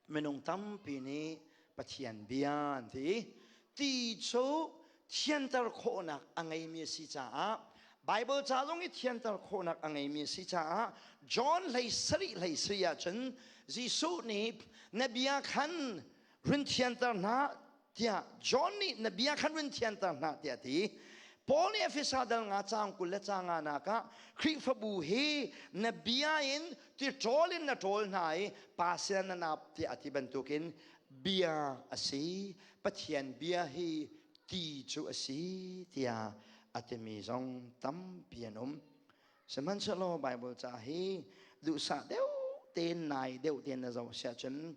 minung tampi nih Pathian bia an ti. Ti cu thianter khawhnak a ngeimi a si caah Bible ca zong i thianter khawhnak a ngeimi a si caah John hlei sarih hlei sari ahcun Jesuh nih na bia khan run thianter hna tiah John nih na bia khan run thianter hna tiah a ti. Paul nih Efesa dal nga caang 20 le caang nga nak ah Khrihfabu hi na bia in ti ṭawl in na ṭawl hna i pa sin na nap tiah a ti bantukin bia a si. Pathian bia hi ti cu a si tiah a timi zong tampi an um. Sihmanhsehlaw Bible ca hi duhsah deuh tein nai deuh tein na zoh siah cun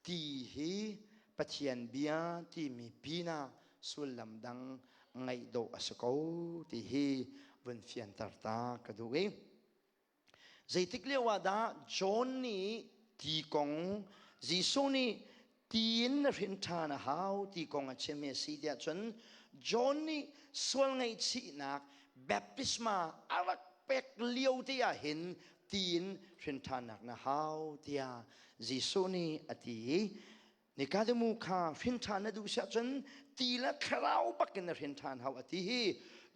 ti hi Pathian bia timi pinah sullam dang ngaih dawh a si ko ti hi vun fianter ta ka duh i Zeitik lio ah dah John nih ti kong Jesuh nih ti in na hrin ṭhan a hau ti kong a chimmi a si tiah cun John nih sual ngaihchihnak baptisma a rak pek lio te ah hin ti in hrin ṭhannak na hau tiah Jesuh nih a ti i Nikodemu kha hrin ṭhan na duh siah cun ti le thlarau bakin na hrin ṭhan hau a ti hi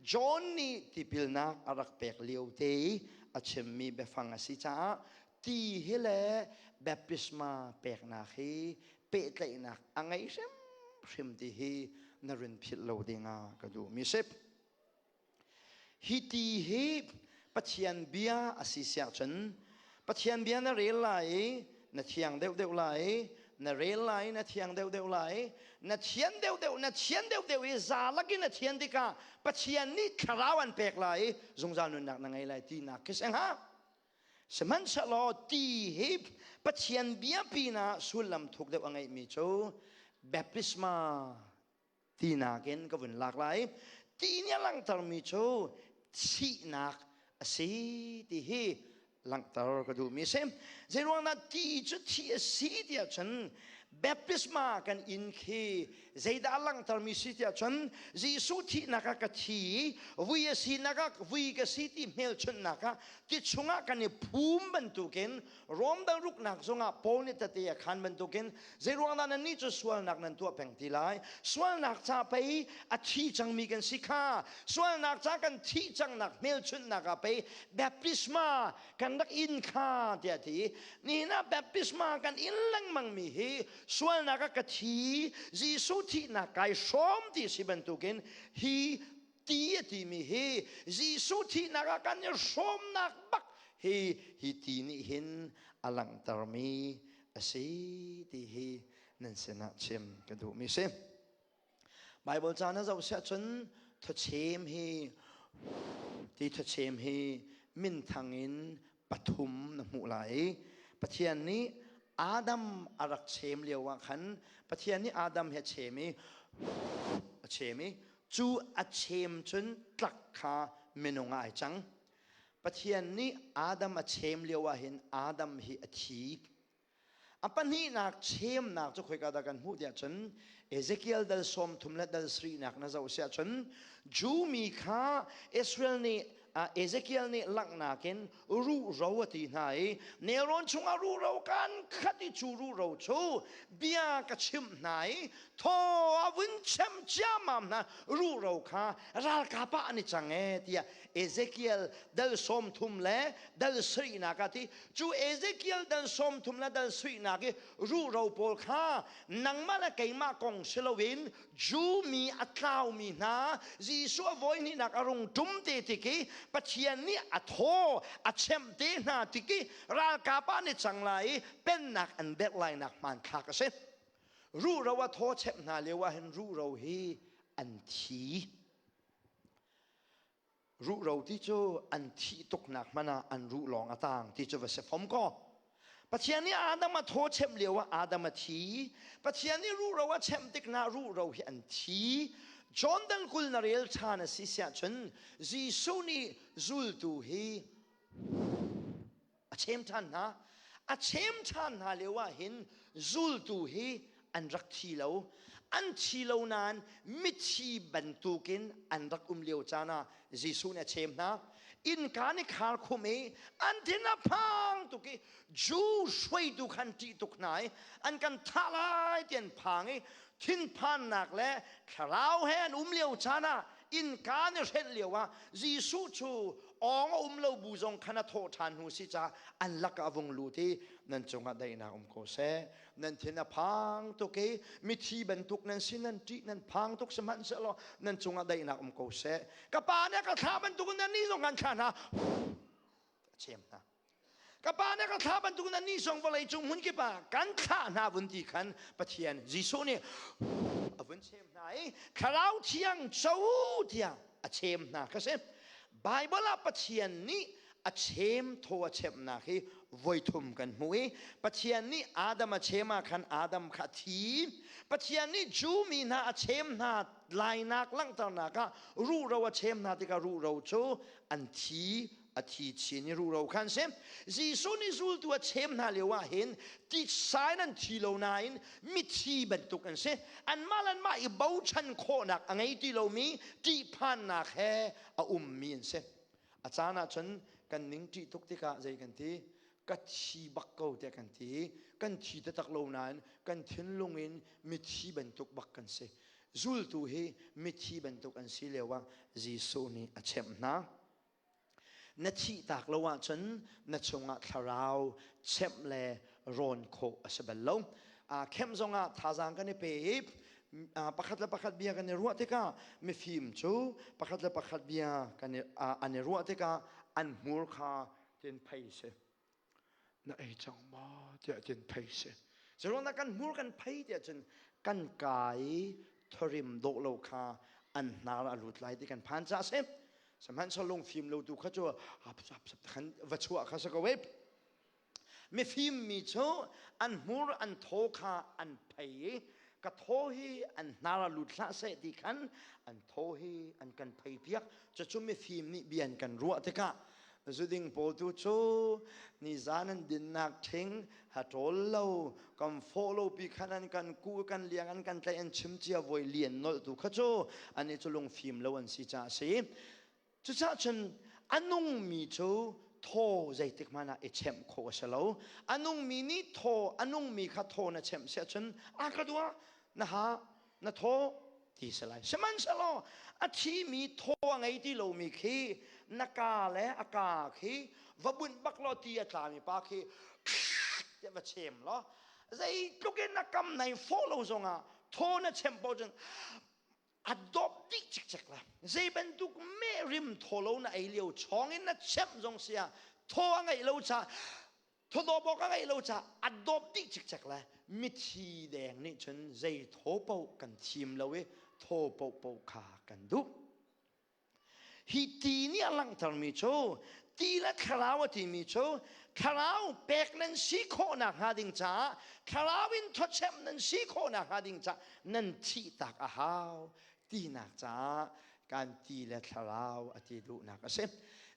John nih tipilnak a rak pek lio te i a chimmi biafang a si caah ti hi le baptisma peknak hi pehtlaihnak a ngei hrimhrim ti hi na rin philh lo dingah ka duhmi si. Hi ti hi Pathian bia a si siah cun Pathian bia na rel lai i na thiang deuhdeuh lai, na rel lai na thiang deuhdeuh lai, na thian deuhdeuh na thian deuhdeuh i za lakin na thian tikah Pathian nih thlarau an pek lai i zungzal nunnak na ngei lai tinak khi si hnga. Sihmanhsehlaw ti hi Pathian bia pinah sullam thuk deuh a ngeihmi cu baptisma tinak in ka vun lak lai. Ti nih a langhtermi cu thihnak a si ti hi langhter ka duhmi a si. Zeiruangah ti cu thi a si tiah cun baptisma kan in khi zeidah a langhtermi si tiah cun Jesuh thihnak ah ka thi vui a sinak ah vui ka si ti hmelchunhnak ah ti chungah kan i phum bantukin Rom dal ruknak zongah Paul nih tate a khan bantukin zeiruangdah nannih cu sualnak nan tuah peng ti lai? Sualnak ca pei a thi cangmi kan si kha. Sualnak ca kan thih cangnak hmelchunhnak ah pei baptisma kan rak in kha tiah ti. Nihin ah baptisma kan in lengmangmi hi sualnak ah ka thi, Jesuh thihnak kai hrawm ti si bantukin hi ti a timi hi Jesuh thihnak ah kan i hrawmnak bak hi hi ti nih hin a langhtermi a si ti hi nan sinah chim ka duhmi si. Bible ca na zoh siah cun thawchem hi ti thawchem hi minthang in pathum na hmuh lai. Pathian nih Adam a rak chem lio ah khan Pathian nih Adam he chem i a chem i cu a chem cun tlak kha minung ah ai cang. Pathian nih Adam a chem lio ah hin Adam hi a thi. A pahnihnak chemnak cu khoika dah kan hmuh tiah cun Ezekiel dal 30 le dal sarihnak na zoh siah cun Jew mi kha Israel nih Ezekiel nih langhnak in ruhro a ti hna i nelrawn chungah ruhro kan khat i cu ruhro cu bia ka chimh hna i thaw a vun chem ciammam hna ruhro kha ralkap ah an i cang e tiah Ezekiel dal 30 le dal sarihnak ah ti. Cu Ezekiel dal 30 le dal sarihnak i ruhro pawl kha nangmah le keimah kong si loin Jew mi a tlaumi hna Jesuh a voi hnihnak a rung ṭum te tik i Pathian nih a thaw a chemh te hna tik i ralkap ah an i cang lai i pennak an derh lainak hmanthlak a si. Ruhro a thaw chemh hna lio ah hin ruhro hi an thi. Ruhro ti cu an thih tuknak hmanh ah an ruh lawng a tang ti cu va si fom kaw. Pathian nih Adam a thaw chemh lio ah Adam a thi. Pathian nih ruhro a chemh tik na ruhro hi an thi. John dal 20 na rel ṭhan a si siah cun Jesuh nih zultu hi a chem ṭhan hna. A chem ṭhan hna lio ah hin zultu hi an rak thi lo. An thi lo nain mithi bantukin an rak um lio caan ah Jesuh nih a chem hna. Innka nih khar khum i an thin a phang tuk i Jew hruaitu khan ṭih tuk hna i an kan thah lai ti an phang i thinphannak le thlarau he an um lio caan ah innka an i hrenh lio ah Jesuh cu awng a um lo bu zong khan a thawh ṭhan hnu si caah an lakah a vung lut i nan cungah daihnak um ko seh. Nan thin a phang tuk i mithi bantuk nan si, nan ṭih, nan phang tuk, sihmanhsehlaw nan cungah daihnak um ko seh. Ka pa nih a ka thlah bantukin nannih zong kan thlah hna. A chem hna. Ka pa nih ka thlah bantukin nannih zong vawlei cung hmun kip ah kan thlah hna vun ti khan Pathian Jesuh nih a vun chem hna i Thlarau Thiang co tiah a chem hna kha si. Bible ah Pathian nih a chem thaw a chemnak hi voithum kan hmuh i Pathian nih Adam a chem ah khan Adam kha a thi. Pathian nih Jew mi hna a chem hna lainak langhternak ah ruhro a chem hna tikah ruhro cu an thi, a thi chin i ruhro khan si. Jesuh nih zultu a chem hna lio ah hin titsa in an thi lo nain mithi bantuk an si. Anmah le anmah i bochan khawhnak a ngei ti lomi ṭihphannak he a ummi an si. A caan ahcun kan ning ṭih tuk tikah zei kan ti? Ka thi bak ko tiah kan ti. Kan thi taktak lo nain kan thinlung in mithi bantuk bak kan si. Zultu hi mithi bantuk an si lio ah Jesuh nih a chemh hna. Na thih tak lo ahcun na chungah thlarau chemh le rawn khawh a si bal lo. Khem zongah thazaang kan i pe i pakhat le pakhat bia kan i ruah tikah mifim cu pakhat le pakhat bia kan i, an i ruah tikah an hmur kha tin phei si. Na ei cang maw tiah tin phei si. Curuangah kan hmur kan phei tiah cun kan ka i thurim dawh lo kha an hnar a lut lai ti kan phan ca si. Sihmanhsehlaw lungfim lo tu kha cu ap sap sap khan va chuah kha si ko e. Mifim mi cu an hmur an thaw kha an phei i ka thaw hi an hnar a lut hlah seh ti khan an thaw hi an kan phei piak. Cucu mifim nih bia an kan ruah tikah zuding pawl tu cu nizan an dinnak ṭhing ha ṭawl lo kan fawh lo pi khan an kan ku kan liang an kan tlaih an chim cia voi lian nolh tu kha cu ani cu lungfim lo an si caah a si. Cucaah cun a nungmi cu thaw zeitik hmanh ah i chemh khawh a si lo. A nungmi nih thaw a nungmi kha thaw na chemh si ahcun a ka dua na ha na thaw ti si lai. Sihmanhsehlaw a thimi thaw a ngei ti lomi khi na ka le a ka khi va bunh bak law ti a tlami pa khi tiah va chem law zeitluk in na kam nai fawh lo zongah thaw na chem paoh cun a dawp dih cikcek la. Zei bantuk meh rim thaw lo na ei lio chawng in na chemh zong sia thaw a ngeih lo ca thawdawp awk a ngeih lo ca a dawp dih cikcek la. Mithi deng nih cun zei thaw paoh kan thim lo i thaw paoh paoh kha kan duh. Hi ti nih a langhtermi cu ti le thlarau a timi cu thlarau pek nan si khawhnak hnga ding caah thlarau in thawchemh nan si khawhnak hnga ding caah nan thih tak a hau tinak caah kan ti le thlarau a ti duhnak a si.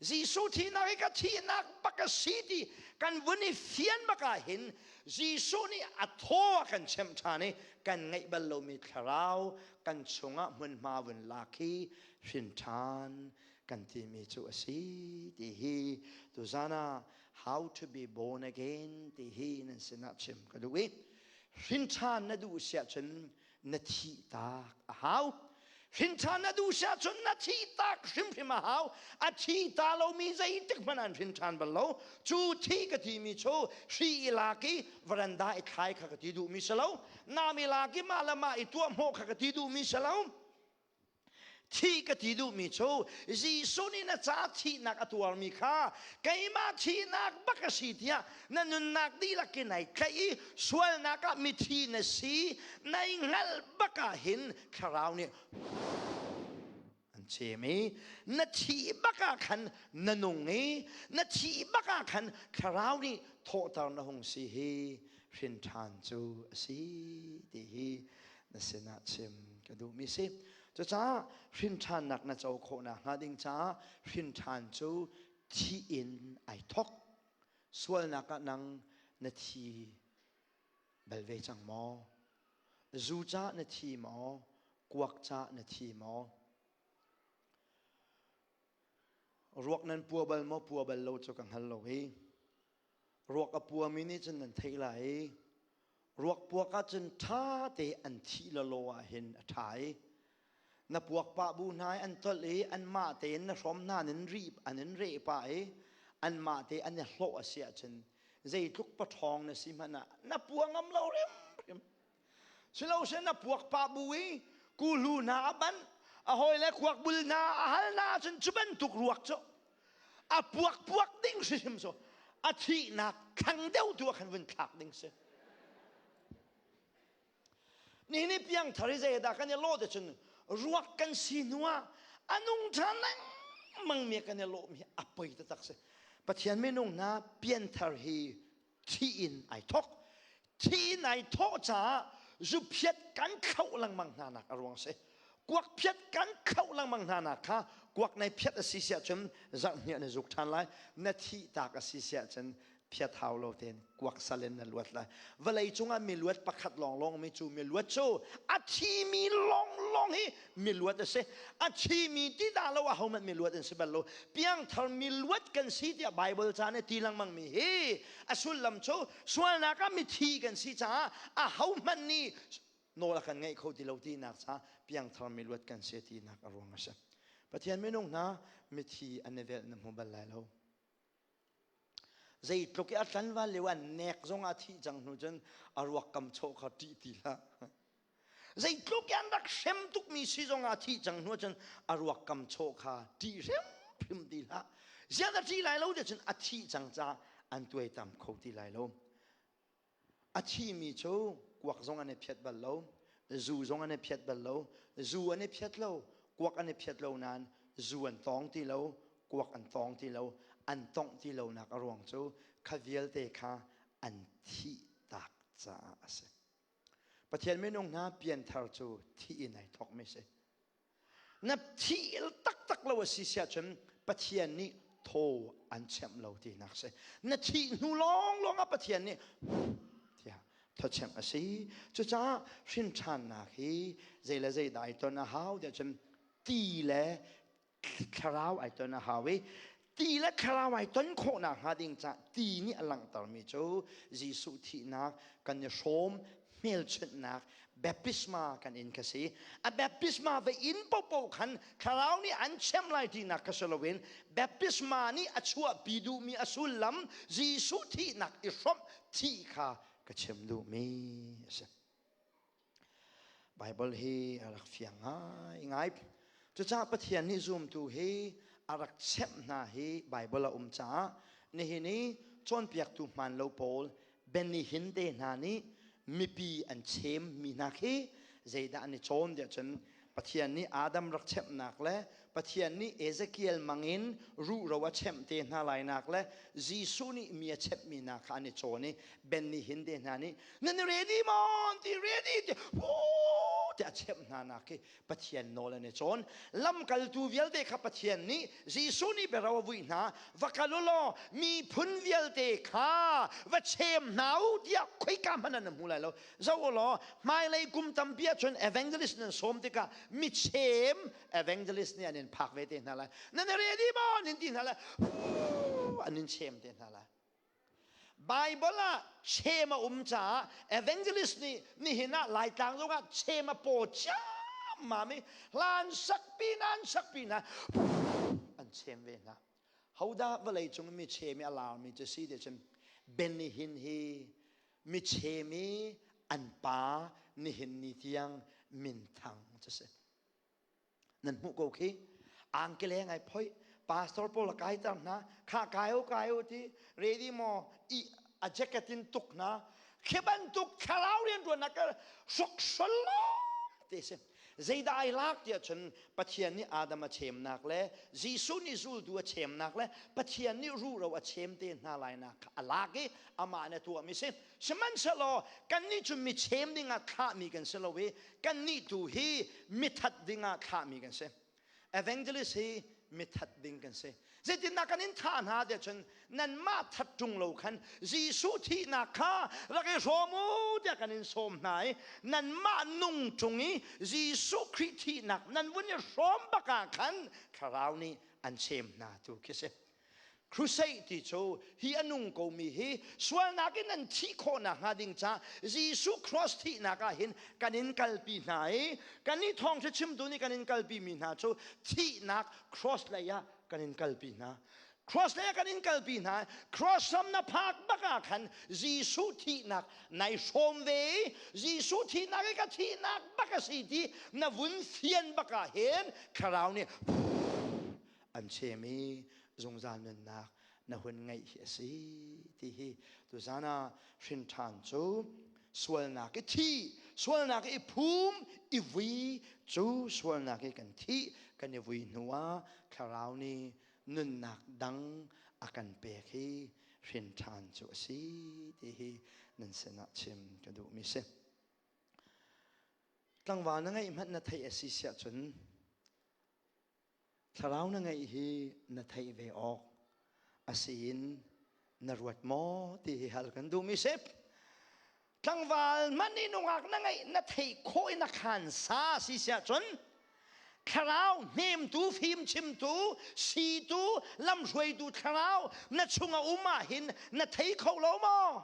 Jesuh thihnak hi ka thihnak bak a si ti kan vun i fian bak ah hin Jesuh nih a thaw a kan chemh ṭhan i kan ngeih bal lomi thlarau kan chungah hmunhma vun lak hi hrin ṭhan. kan timi cu a si ti hi tuzan ah how to be born again ti hi nan sinah chim ka duh i hrinṭhan na duh siah cun na thih tak a hau. Hrinṭhan na duh siah cun na thih tak hrimhrim a hau. A thi ta lomi zeitik hmanh an hrinṭhan bal lo. Cu thi ka timi cu hri i lak i varanda i thlai kha ka ti duhmi si lo. Nam i lak i mah le mah i tuahhmawh kha ka ti duhmi si lo. Thih ka ti duhmi cu Jesuh nih na ca thihnak a tuarmi kha keimah thihnak bak a si tiah na nunnak dihlak in nai tlaih i sualnak ah mithi na si nai hngalh bak ah hin thlarau nih an chem i na thih bak ah khan na nung i na thih bak ah khan thlarau nih thawhter na hung si hi hrin ṭhan cu a si ti hi na sinah chim ka duhmi si. Cucaah hrinṭhannak na co khawhnak hnga ding caah hrinṭhan cu thi in ai thok. Sualnak ah nang na thi bal ve cang maw? Zu cah na thi maw? Kuak cah na thi maw? Ruak nan pua bal maw? Pua bal lo cu ka hngal lo hi. Ruak a puami nih cun nan theih lai i ruak puak ahcun ṭha te an thih lawlaw ah hin a ṭha i na puak pah bu hna i an tolh i anmah tein na hrawm hna an in ri an in reh pah i anmah te an i hlawh a si ahcun zeitluk paṭhawng na si hmanh ah na pua ngam lo hrimhrim. Siloseh na puak pah bu i kuhlu hna a banh a hawile kuak bul hna a hal hna ahcun cu bantuk ruak cu a puak puak ding hrimhrim cu a thihnak thlang deuh tu ah khan vun thlak ding si. Nihin i piangthar i zeidah kan i lawh te cun ruak kan si hnu ah a nung ṭhan lengmang mi kan i lawhmi a poi taktak si. Pathian minung hna pianthar hi thi in ai thawk thi in ai thawh caah zuphiat kan khauh lengmang hna nak a ruang si kuak phiat kan khauh lengmang hna nak kha kuak nai phiat a si siah cun zarhhnih na zuk ṭhan lai na thih tak a si siah cun phiat hau lo tein kuak sal in na luat lai vawlei cungah mi luat pakhat lawnglawng mi cu mi luat cu a thimi lawnglawng hi mi luat a si a thimi ti dah lo ahohmanh mi luat an si bal lo piangthar mi luat kan si tiah Bible ca nih ti lengmang mi hi a sullam cu sualnak ah mithi kan si caah ahohmanh nih nawl a kan ngeih kho ti lo tinak ca piangthar mi luat kan si tinak a ruang a si Pathian minung hna mithi an i velh na hmu bal lai lo zeitluk i a tlanval lio an nek zong ah thih cang hnu cun a ruak kam chawh kha ṭih ti hlah zeitluk i an rak hrem tukmi si zong ah thih cang hnu cun a ruak kam chawh kha ṭih hrimhrim ti hlah ziah dah ṭih lai lo ti cun a thih cang caah an tuaitam kho ti lai lo A thimi cu kuak zong an i phiat bal lo, zu zong an i phiat bal lo, zu an i phiat lo, kuak an i phiat lo nain zu an tawng ti lo, kuak an tawng ti lo, an tongh ti lonak a ruang cu kha vialte kha an thih tak caah a si. Pathian minung hna pianthar cu thih in ai thawkmi si. Na thil taktak lo a si siah cun Pathian nih thaw an chemh lo tinak si. Na thih hnu lawnglawng ah Pathian nih tiah thawchemh a si. Cucaah hrinṭhannak hi zei le zei dah ai ton a hau tiah cun ti le thlarau ai ton a hau i ti le thlarau ai ton khawhnak hnga ding caah ti nih a langhtermi cu Jesuh thihnak kan i hrawm hmelchunhnak baptisma kan in kha si a baptisma va in popo khan thlarau nih an chem lai tinak kha si loin baptisma nih a chuahpi duhmi a sullam Jesuh thihnak i hrawmh thih kha ka chim duhmi a si Baibal hi a rak fiang ngaingai. Cucaah Pathian nih zumtu hi a rak chemh hna hi Baibal a um caah nihin i cawnpiaktu hmaan lo pawl Benny Hinn te hna nih mipi an chem mi hna khi zeidah an i cawn tiah cun Pathian nih Adam rak chemhnak le Pathian nih Ezekiel mangin ruhro a chemh te hna lainak le Jesuh nih mi a chemhmi hna kha an i cawn i Benny Hinn te hna nih nan ready maw ti ready ti ti a chemh hna nak khi Pathian nawl an i cawn lamkaltu vialte kha Pathian nih Jesuh nih biaro a vui hna va kal u law miphun vialte kha va chem hna u tiah khoika hmanh an hmu lai lo zoh u law hmailei kum tampi ahcun evangelist nan sawm tikah michem evangelist nih an in. in phak ve te hna lai. Nan ready maw? Nan ti hna lai. An in chem te hna lai. Bible ah chem a um caah evangelist nih nihin ah Laitlang zong ah chem a paw ciammam i hlan sakpi nan sakpi hna an chem ve hna. Hodah vawlei cung mi chem i a larmi cu si ti cun Benny Hinn hi mi chem i an pa nihin ni tiang minthang cu si. Nan hmuh ko khi angkele ngai phoi pastor pawl a kai tar hna kha kai o kai o ti ready maw i a jacket in tuk hna khi bantuk thlarau rian tuannak ka hrok sholom te si zeidah ai lak tiah cun Pathian nih Adam a chemnak le Jesuh nih zultu a chemnak le Pathian nih ruhro a chem te hna lainak kha a lak i amah nih a tuahmi si. Sihmanhsehlaw kannih cu mi chem dingah thlahmi kan si lo i kannih tu hi mithat dingah thlahmi kan si. Evangelist hi mithat ding kan si. Zeitindah kan in thah hna tiah cun nanmah that ṭung lo khan Jesuh thihnak kha rak i hrawm u tiah kan in sawm hna i nanmah nung ṭung i Jesuh Khrih thihnak nan vun i hrawm bak ah khan Thlarau nih an chem hna tu khi si. Crusade ti cu hi a nung komi hi sualnak in an thih khawhnak hnga ding ca Jesuh cross thihnak ah hin kan in kalpi hna i kan i thawngṭha chimtu nih kan in kalpi mi hna cu thihnak cross lei ah kan in kalpi hna. Cross lei ah kan in kalpi hna. Cross ram na phak bak ah khan Jesuh thihnak nai hrawm ve i Jesuh thihnak i ka thihnak bak a si ti na vun fian bak ah hin thlarau nih an chem i zungzal nunnak na hun ngeih hi a si ti hi tuzan ah hrin ṭhan cu sualnak i thi sualnak i phum i vui cu sualnak i kan thih kan i vui hnu ah thlarau nih nunnak dang a kan pek hi hrin ṭhan cu a si ti hi nan sinah chim ka duhmi si. Tlangval na ngeih hmanh na theih a si siah cun Thlarau na ngeih hi na theih ve awk a si in na ruat maw ti hi hal kan duhmi si. Tlangval hmanh i nungak na ngeih na theih khawh i na khan sa si siah cun thlarau hnemtu fimchimtu situ lamhruaitu thlarau na chung a um ah hin na thei kho lo maw?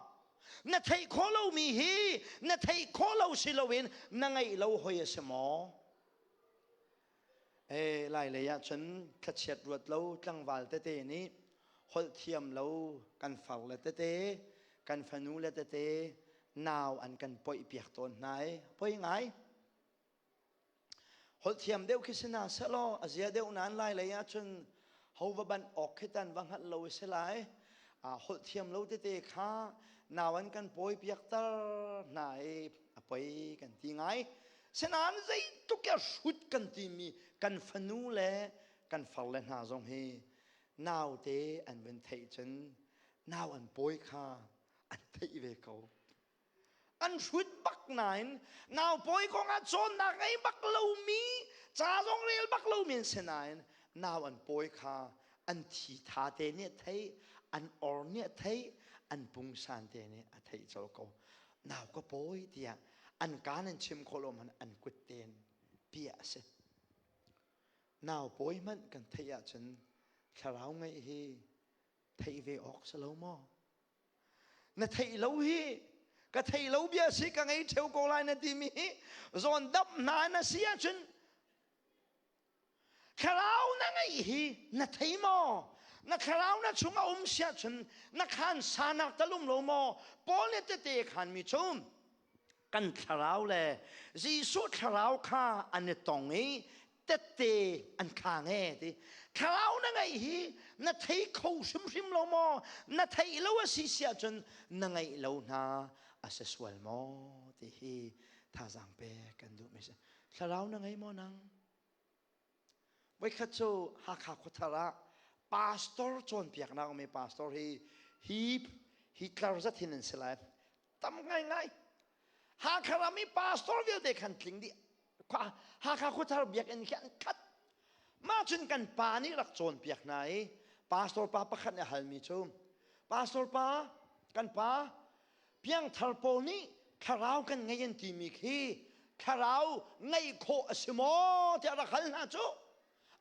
Na theih khawh lomi hi na theih khawh lo si loin na ngeih lo hoi a si maw? Ee, Lailei ahcun thlachiat ruat lo tlangval tete nih holh thiam lo kan far le tete, kan fanu le tete nau an kan poih piak tawn hna i poi ngai. Holh thiam deuh khi si hna sehlaw a zia deuh nain Lailei ahcun ho va banh awk khi tan va hngalh lo a si lai. Holh thiam lo tete kha nau an kan pawi piak tar hna i a poi kan ti ngai. Sinain zeitluk i hrut kan timi kan fanu le kan farle hna zong hi naute an vun theih cun nau an pawi kha an theih ve ko. An hrut bak nain nau pawi kongah cawnnak ngei bak lomi ca zong rel bak lomi an si nain nau an pawi kha an thi tha te nih a theih, an or nih a theih, an pungsan te nih a theih colh ko. Nau ka pawi tiah an kaan an chim khawh lo hmanh an kut tein piah a si. Nau pawi hmanh kan theih ahcun thlarau ngeih hi theih ve awk si lo maw? Na theih lo hi ka theih lo bia si ka ngei ṭheo ko lai na timi hi zawn damh hna na si ahcun Thlarau na ngeih hi na thei maw? Na thlarau na chung a um siah cun na khaan sanak tal um lo maw? Paul nih tete khan mi cu kan thlarau le Jesuh thlarau kha an i tong i tette an khang e ti. Thlarau na ngeih hi na thei kho hrimhrim lo maw? Na theih lo a si siah cun na ngeih lo hna a si sual maw? Ti hi thazaang pek kan duhmi si. Thlarau na ngei maw nang? Voikhat cu Hakha khuathar ah pastor cawnpiaknak um i pastor hi hi hi tlar zat hin an si lai. Tam ngaingai. Hakha ram i pastor vialte khan tling dih. Hakha khuathar biakinn khi an khat. Mah cun kan pa nih rak cawnpiak hna i pastor pa pakhat nih a halmi cu pastor pa kan pa Piangthar pawl nih thlarau kan ngei an timi khi thlarau ngeih khawh a si maw tiah rak hal hna cu.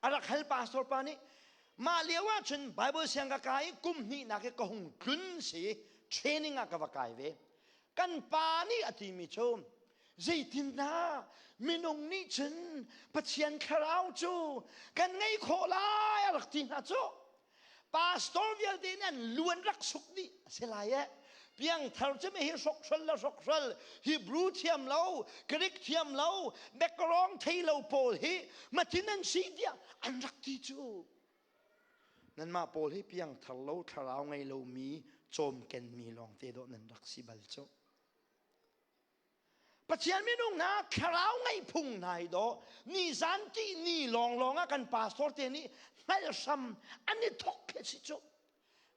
A rak hal pastor pa nih mah lio ah cun Bible siang ka kai i kum hnihnak i ka hung tlun si training ah ka va kai ve. Kan pa nih a timi cu zeitindah minung nih cun Pathian thlarau cu kan ngei khawh lai a rak ti hna cu. Pastor vialte nih an lu an rak suk dih a si lai eh. Piangthar cu mi hi hrokhrol le hrokhrol, Hebrew thiam lo, Greek thiam lo, background thei lo pawl hi matin an si tiah an rak ti cu. Nanmah pawl hi piangthar lo, thlarau ngei lomi, cawmkenmi lawngte dawh nan rak si bal cu. Pathian minung hna thlarau ngeih phung hna hi dawh nizan ti ni lawnglawng ah kan pastor te nih hngalh hram an i thok khi si cu.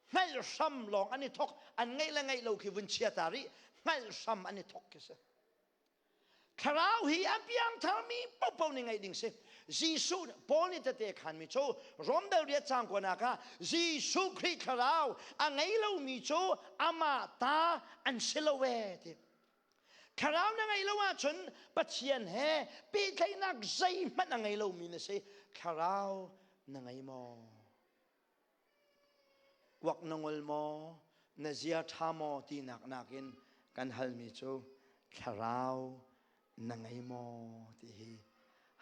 Hngalh hram lawng an i thok an ngeih le ngeih lo khi vun chia ta rih hngalh hram an i thok khi si. Thlarau hi a piangtharmi paohpaoh nih ngeih ding si. Jesuh Paul nih tete khanmi cu Rom dal riat cang kuanak ah Jesuh Khrih thlarau a ngei lomi cu amah ta an si lo ee ti. Thlarau na ngeih lo ahcun Pathian he pehtlaihnak zeihmanh a ngei lomi na si. Thlarau na ngei maw? Kuak na ngol maw? Na zia ṭha maw tinak nakin kan halmi cu thlarau na ngei maw ti hi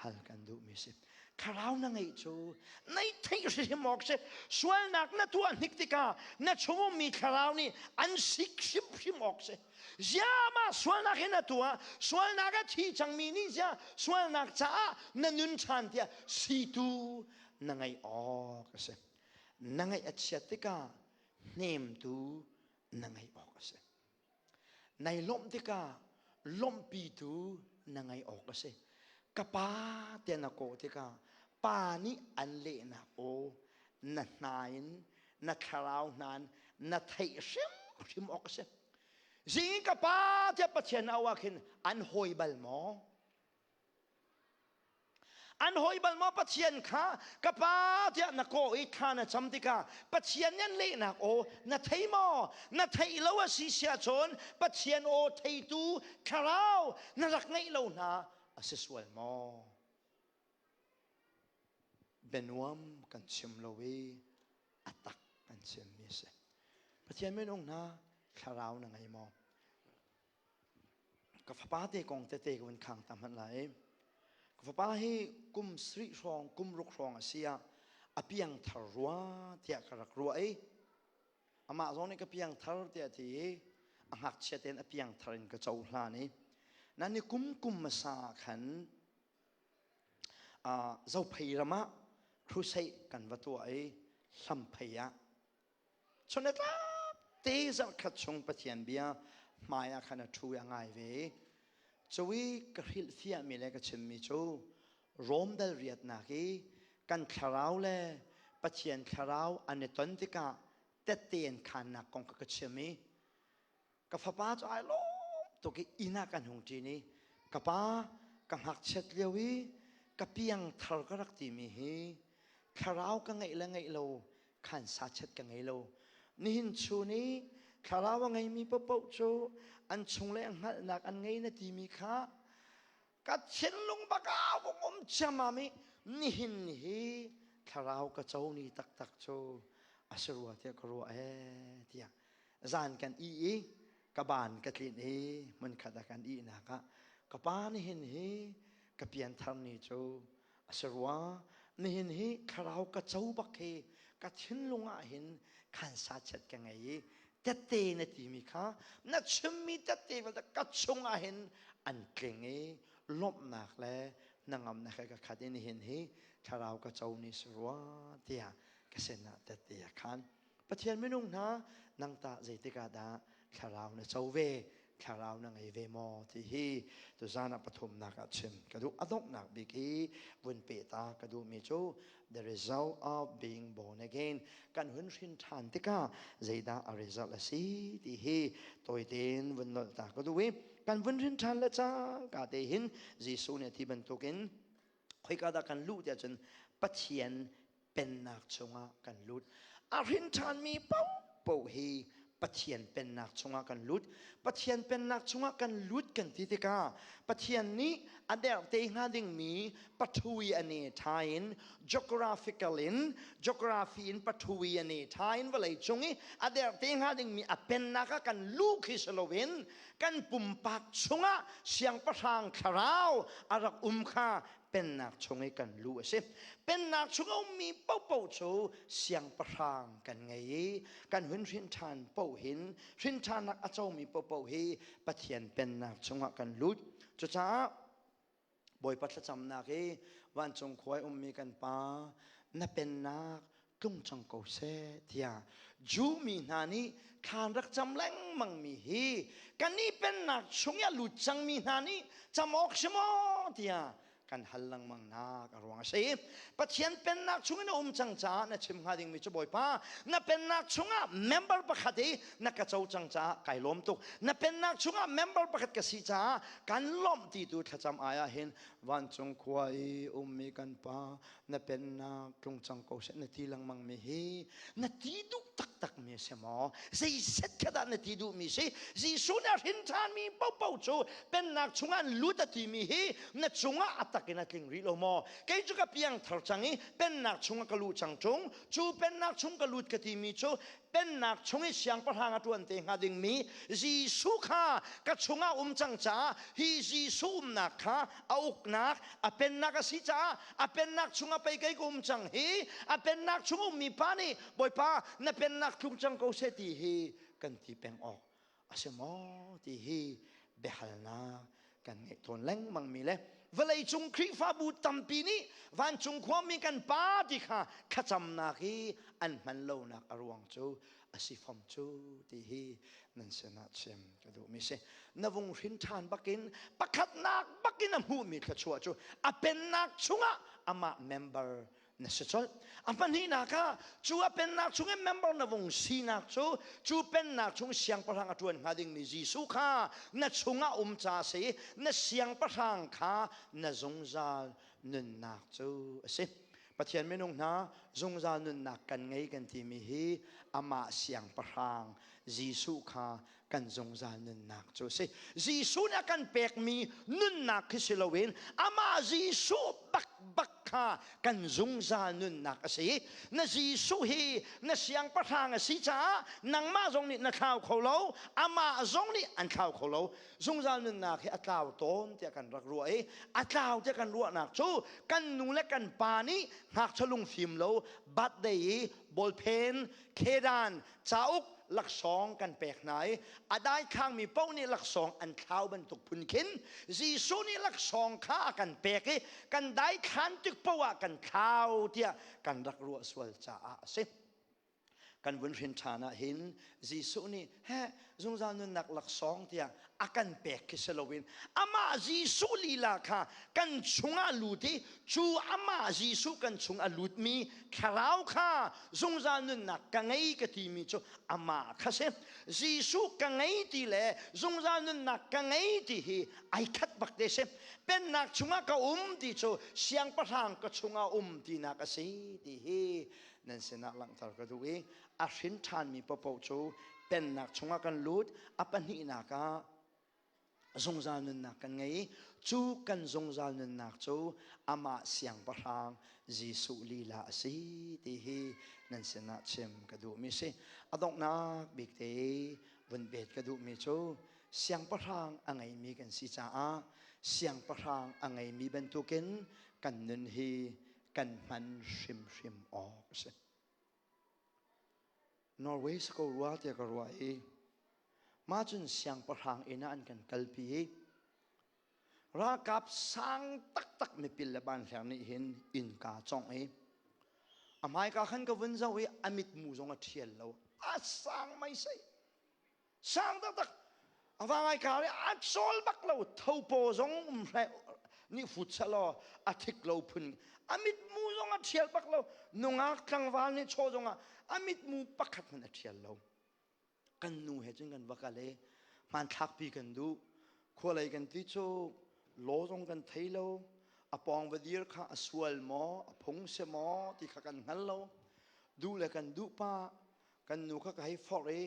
hal kan duhmi si. Thlarau na ngeih cu nei theih hrimhrim awk si. Sualnak na tuah hnik tikah na chung ummi thlarau nih an sik hrimhrim awk si. Ziah mah sualnak hi na tuah? Sualnak a thi cangmi nih ziah sualnak caah na nun ṭhan tiah situ na ngeih awk a si. Na ngaih a chiat tikah hnemtu na ngeih awk a si. Nai lawmh tikah lawmhpitu na ngeih awk a si. Ka pa tiah na kawh tikah pa nih an lehnak aw na hna in na thlarau hna in na theih hrimhrim awk a si. Zing ka pa tiah Pathian au ah khin an hawi bal maw? An hawi bal maw Pathian kha ka pa tiah na kawh i thla na cam tikah Pathian nih an lehnak aw na thei maw? Na theih lo a si sia cun Pathian aw theitu thlarau na rak ngeih lo hna a si sual maw? Bianuam kan chim lo i a tak kan chimmi a si. Pathian minung hna thlarau na ngei maw? Ka fapa te kong tete ka vun khang ta hmanh lai. Ka fapa hi kum sarih hrawng, kum ruk hrawng a si ah a piangthar rua tiah ka rak ruah i amah zong nih ka piangthar tiah a ti i a ngakchia tein a piangthar in ka cohlan i nan ni kum kum hmasa ah khan Zophei ram ah crusade kan va tuah i Hlamphei ah Chun le tlak te zarhkhat chung Pathian bia hmai ah khan a ṭhu i a ngai ve. Cu i ka hrilhfiahmi le ka chimmi cu Rom dal riatnak i kan thlarau le Pathian thlarau an i ton tikah tette an khannak kong kha ka chim i ka fapa cu ai lawm tuk i inn ah kan hung ṭin i ka pa ka ngakchiat lio i ka piang thar ka rak timi hi thlarau ka ngeih le ngeih lo khan sachet ka ngei lo. Nihin chun i thlarau a ngeimi paohpaoh cu an chung le hngalhnak an ngei na timi kha ka thinlung bak ah vung um ciammam i nihin hi thlarau ka co ni taktak cu a si rua tiah ka ruah ee tiah zan kan i i ka ban ka tlinh i hmunkhat ah kan ihnak ah ka pa nihin hi ka pianthar ni cu A si rua, nihin hi thlarau ka co bak hi ka thinlung ah hin khansa chiat ka ngei i tette na timi kha na chimmi tette vialte ka chung ah hin an tling i lawmhnak le hnangamnak he ka khat i nihin hi thlarau ka co ni si rua tiah ka sinah tette a khan. Pathian minung hna nang tah zeitik ah dah thlarau na co ve thlarau na ngei ve maw ti hi tuzan ah pathumnak ah chim ka duh. A donghnak bik hi vun pe ta ka duhmi cu the result of being born again kan hun hrin ṭhan tikah zeidah a result a si ti hi tawitein vun nolh ta ka duh i kan vun hrin ṭhan le cangka te hin Jesuh nih a ti bantukin khoika dah kan luh tiah cun Pathian pennak chungah kan lut. A hrin ṭhanmi paohpaoh hi Pathian pennak chungah kan lut. Pathian pennak chungah kan lut kan ti tikah Pathian nih a derhte hnga dingmi pathui a ne ṭha in geographical in geography in pathui a ne ṭha in vawlei cung i a derhte hnga dingmi a pennak ah kan luh khi si loin kan pumpak chungah siangpahrang thlarau a rak um kha pennak chung i kan luh a si. Pennak chung a ummi paohpaoh cu siangpahrang kan ngei i kan hun hrin ṭhan paoh hin hrin ṭhannak a comi paohpaoh hi Pathian pennak chungah kan lut. Cucaah Bawipa thlacamnak i vancung khua i ummi kan Pa na pennak tlung cang ko seh tiah Jew mi hna nih thlan rak cam lengmang mi hi kannih pennak chung i a lut cangmi hna nih cam awk si maw tiah kan hal lengmang nak a ruang a si. Pathian pennak chung in a um cang caah na chim hnga dingmi cu Bawipa na pennak chungah member pakhat i na ka co cang caah kai lawm tuk. Na pennak chungah member pakhat ka si caah kan lawmh ti tu thlacam ai ah hin vancung khua i ummi kan pa na pennak tlung cang ko seh na ti lengmang mi hi na ti duh taktak mi a si maw? Zei set kha dah na ti duhmi si? Jesuh nih a hrin ṭhanmi paohpaoh cu pennak chungah an lut a timi hi na cungah a tak in a tling rih lo maw? Kei cu ka piang thar cang i pennak chungah ka luh cang ṭung. Cu pennak chung ka lut ka timi cu pennak chung i siangpahrang a ṭuan te hnga dingmi Jesuh kha ka chungah um cang caah hi Jesuh umnak kha a uknak a pennak a si caah a pennak chungah pei kei ka um cang hi a pennak chung ummi pa nih Bawipa na pennak tlung cang ko seh ti hi kan ti peng awk a si maw ti hi biahalnak kan ngeih tawn lengmang mi le vawleicung Khrihfabu tampi nih vancung khuami kan pa ti kha thlacamnak hi an hman lonak a ruang cu a si fom cu ti hi nan sinah chim ka duhmi si. Na vung hrin ṭhan bakin pakhatnak bakin a hmuhmi thluachuah cu a pennak chungah amah member na si colh. A pahnihnak ah cu a pennak chung i member na vung sinak cu cu pennak chung siangpahrang a ṭuan hnga dingmi Jesuh kha na chungah um ca si na siangpahrang kha na zungzal nunnak cu a si. Pathian minung hna zungzal nunnak kan ngei kan timi hi amah siangpahrang Jesuh kha kan zungzal nunnak cu a si. Jesuh nih a kan pekmi nunnak khi si loin amah Jesuh bakbak kha kan zungzal nunnak a si. Na Jesuh hi na siangpahrang a si caah nangmah zong nih na thlau kho lo, amah zong nih an thlau kho lo. Zungzal nunnak hi a tlau tawn tiah kan rak ruah i a tlau tiah kan ruahnak cu kan nu le kan pa nih ngakchia lungfim lo birthday i ballpen, khedan, cauk laksawng kan pek hna i a daithlangmi paoh nih laksawng an thlau bantuk phun khin Jesuh nih laksawng kha a kan pek i kan daithlan tik paoh ah kan thlau tiah kan rak ruah sual caah a si. Kan vun hrin ṭhan ah hin Jesuh nih he zungzal nunnak laksawng tiah a kan pek khi si loin amah Jesuh lila kha kan chungah lut i cu amah Jesuh kan chung a lutmi thlarau kha zungzal nunnak ka ngei ka timi cu amah kha si. Jesuh ka ngei ti le zungzal nunnak ka ngei ti hi ai khat bak te si. Pennak chungah ka um ti cu siangpahrang ka chungah um tinak a si ti hi nan sinah langhter ka duh i a hrin ṭhanmi paohpaoh cu pennak chungah kan lut. A pahnihnak ah zungzal nunnak kan ngei i cu kan zungzal nunnak cu amah siangpahrang Jesuh lila a si ti hi nan sinah chim ka duhmi si. A donghnak bik te vun bet ka duhmi cu siangpahrang a ngeimi kan si caah siangpahrang a ngeimi bantukin kan nun hi kan hman hrimhrim awk a si. Norway si ko rua tiah ka ruah i mah cun siangpahrang inn ah an kan kalpi i ralkap sang taktak mipil le banhleng nih hin innka congh i a hmaika khan ka vun zoh i a mitmu zong a ṭhial lo a sang meisei Sang taktak. A vangai ka le a cawl bak lo thopaw zong um hre nih fut selaw a thik lo phun a mitmu zong a thial bak lo nungak tlangval nih chaw zong ah a mitmu pakhat hmanh a thial lo kan nu he cun kan va kal i hmanthlak pi kan duh khualei kan ti cu law zong kan thei lo a pawng va dir kha a sual maw a phung si maw ti kha kan hngal lo duh le kan duh pa kan nu kha ka hei forh i.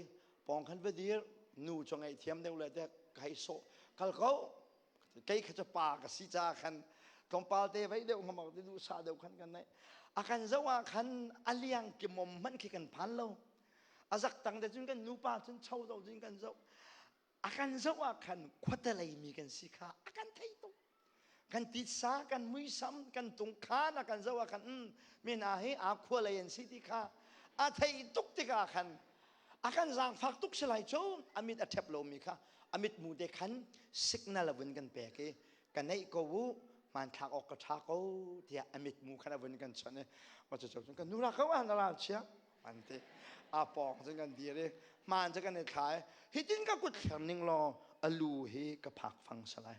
Pawng khan va dir, nu cu ngaihthiam deuh le te ka hei sawh. Kal ko. Kei kha cu pa ka si caah khan tlawmpal te vei deuh hnga te duhsah deuh khan kan naih. A kan zoh ah khan a liang kimom hmanh khi kan phan lo. A zak tang te cun kan nupa cun cho zoh cun kan zoh. A kan zoh ah khan khuate lei mi kan si kha a kan thei tuk. Kan titsa, kan muisam, kan tungkhan a kan zoh ah khan mi hna hi aa khua lei an si ti kha a theih tuk tikah khan a kan zaangfak tuk si lai cu. A mit a ṭhep lomi kha a mitmu te khan signal a vun kan pek i ka neih ko u, hmanthlak awk ka ṭha ko tiah a mitmu khan a vun kan chawnh i ma cu cun kan nu ra ko ah na ral chia an ti. A pawng cun kan dir i hmaan cu kan i thla i hitin ka kut thler ning law a lu hi ka phak fang salai.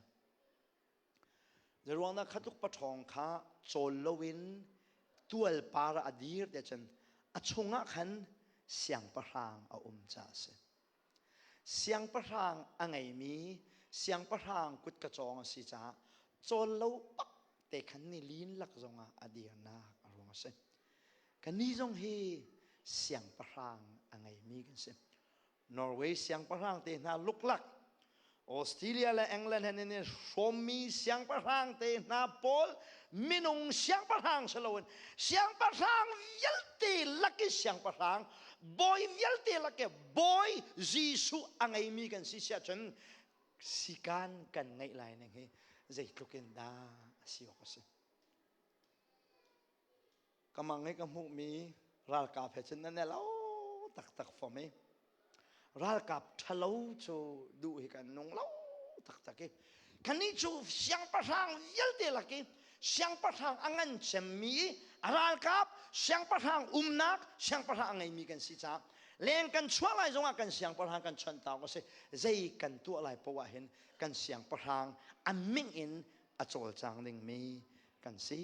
Zeruangdah kha tluk paṭhawng kha cawl loin tual par ah a dir tiah cun a chungah khan siangpahrang a um caah a si. Siangpahrang a ngeimi siangpahrang kut ka cawng a si caah cawl lo bak te khan ni lin lak zongah a dirnak a ruang a si. Kannih zong hi siangpahrang a ngeimi kan si. Norway siangpahrang te hna luklak, Australia le England he nan i hrawmmi siangpahrang te hna pawl minung siangpahrang si loin siangpahrang vialte lak i siangpahrang, bawi vialte lak i bawi Jesuh a ngeimi kan si siah cun sikan kan ngeih lai ning hi zeitluk in dah a si awk a si. Ka mang i ka hmuhmi ralkap he cun nan i lo taktak fom i ralkap ṭhalo cu duh hi kan nung lo taktak i kannih cu siangpahrang vialte lak i siangpahrang a ngan cemmi i a ralkap siangpahrang umnak siangpahrang a ngeimi kan si caah leng kan chuah lai zongah kan siangpahrang kan chawnh ta awk a si. Zei kan tuah lai poah hin kan siangpahrang a min in a cawlcang dingmi kan si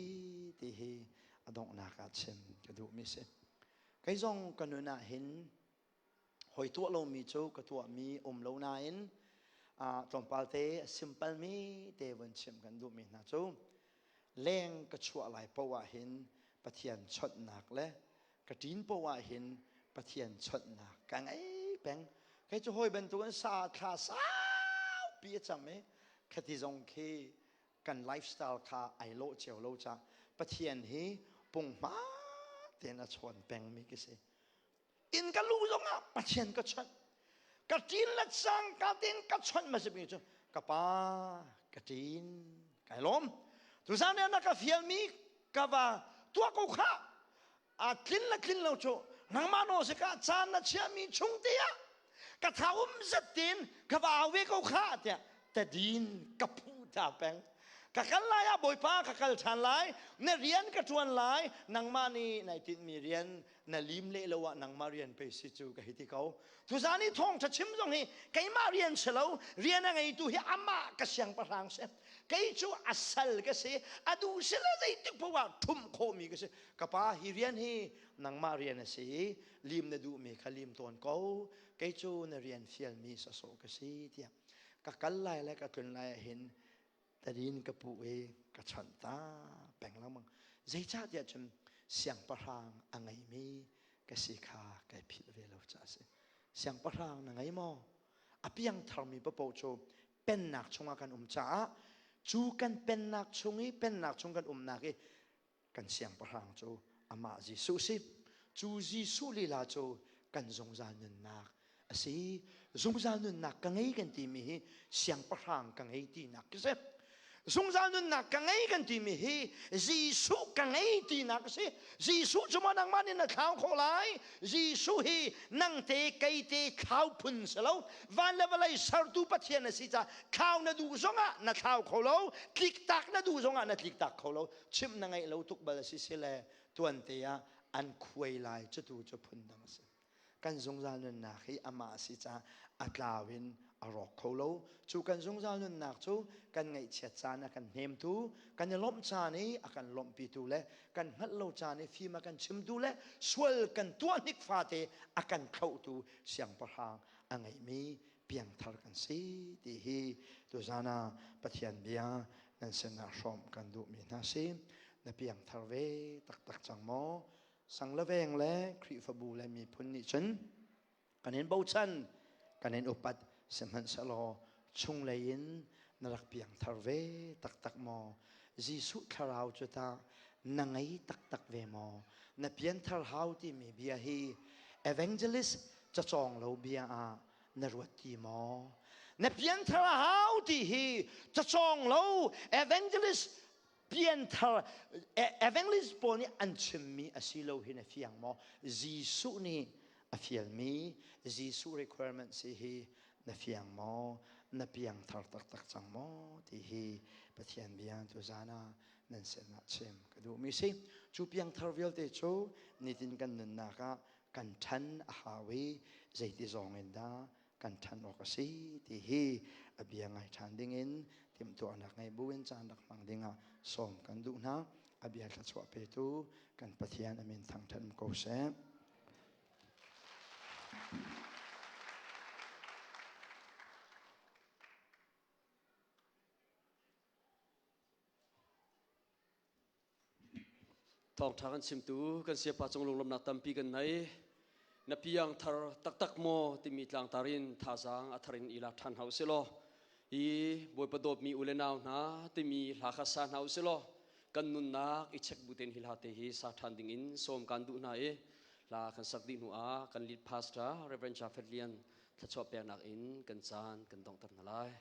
ti hi a donghnak ah chim ka duhmi si. Kei zong ka nun ah hin hoi tuah lomi cu ka tuahmi um lo nain tlawmpal te a simple mi te vun chim kan duhmi hna cu leng ka chuah lai poah ah hin Pathian chawnhnak le ka ṭin poah ah hin Pathian chawnhnak ka ngei peng. Kei cu hawi bantukin sa thla saupi a cam i khati zong khi kan lifestyle kha ai lawh cio lo caah Pathian hi punghma tein a chawn pengmi ka si. Inn ka lu zongah Pathian ka chawnh. Ka ṭin le cangka tein ka chawnh ma simi cu ka pa ka ṭin kai lawm. Tuzan na ka fialmi ka va tuah ko kha a tlin le tlin lo cu nangmah nawl si ka caan na chiahmi chung te ah ka tha um zet tein ka va au ve ko kha tiah tadin ka phu ta peng. Ka kal lai ah Bawipa ka kal ṭhan lai, na rian ka ṭuan lai, nangmah nih nai tinhmi rian na lim leh lo ah nangmah rian pei si cu ka hei ti ko. Tuzan i thawngṭha chim zong hi keimah rian si lo, rian a ngeitu hi amah ka siangpahrang si. Kei cu a sal ka si, a duh si le zeitik paoh ah ṭhumh khawhmi ka si. Ka pa, hi rian hi nangmah rian a si i lim na duhmi kha lim tawn ko, kei cu na rian fialmi sawsawh ka si tiah ka kal lai le ka tlun lai ah hin tadin ka puh i ka chawnh ta peng lengmang. Zeicahtiah cun siangpahrang a ngeimi ka si kha kai philh ve lo caah a si. Siangpahrang na ngei maw? A piangtharmi paoh cu pennak chungah kan um caah cu kan pennak chung i pennak chung kan umnak i kan siangpahrang cu amah Jesuh si. Cu Jesuh lila cu kan zungzal nunnak a si. Zungzal nunnak ka ngei kan timi hi siangpahrang ka ngei tinak ka si. Zungzal nunnak ka ngei kan timi hi Jesuh ka ngei tinak a si. Jesuh cu maw nangmah nih na thlau khawh lai? Jesuh hi nang te kei te thlau phun si lo. Van le vawlei sertu Pathian a si caah thlau na duh zongah na thlau kho lo, tliktak na duh zongah na tliktak kho lo. Chimh na ngeih lo tuk bal a si si le tuante ah an khuai lai cu tu cu phundang a si. Kan zungzal nunnak hi amah a si caah a tlau in a rawk kho lo. Cu kan zungzal nunnak cu kan ngaihchiat caan a kan hnemtu, kan i lawmh caan i a kan lawmhpitu le kan hngalh lo caan i fim a kan chimtu le sual kan tuah hnik fate a kan thlohtu siangpahrang a ngeihmi piangthar kan si ti hi tuzan ah Pathian bia nan sinah hrawmh kan duhmi hna si. Na piangthar ve taktak cang maw? Sang le veng le Khrihfabu le miphun nih cun Kan in bochan, kan in upat, sihmanhsehlaw chunglei in na rak piangthar ve taktak maw? Jesuh thlarau cu tah na ngei taktak ve maw? Na pianthar hau timi bia hi evangelist cacawng lo bia ah na ruat ti maw? Na pianthar a hau ti hi cacawng lo evangelist pianthar evangelist pawl nih an chimmi a si lo hi na fiang maw? Jesuh nih a fialmi Jesuh requirement si hi na fiang maw? Na piangthar taktak cang maw? Ti hi Pathian bia tu zan ah nan sinah chim ka duhmi si. Cu piangthar vialte cu nitin kan nunnak ah kan ṭhan a hau i zeiti zong in dah kan ṭhan awk a si ti hi a bia ngai ṭhan dingin timhtuahnak ngei buin caan rak hmang dingah sawm kan duh hna. A bia thluachuah petu kan Pathian a min thangṭhat um ko seh.
Thawngṭha kan chimtu kan siapa cung lunglawmhnak tampi kan nei. Na piang thar taktak maw timi tlangtar in thazaang a thar in i lak ṭhan hna usih law hi Bawipa dawtmi u le nau hna timi hla kha sa hna usih law kan nunnak i check bu tein hi hla te hi sa ṭhan ding in sawm kan duh hna i hla kan sak dih hnu ah kan lead pastor Reverend Jafet Lian thluachuah peknak in kan caan kan donghter hna lai.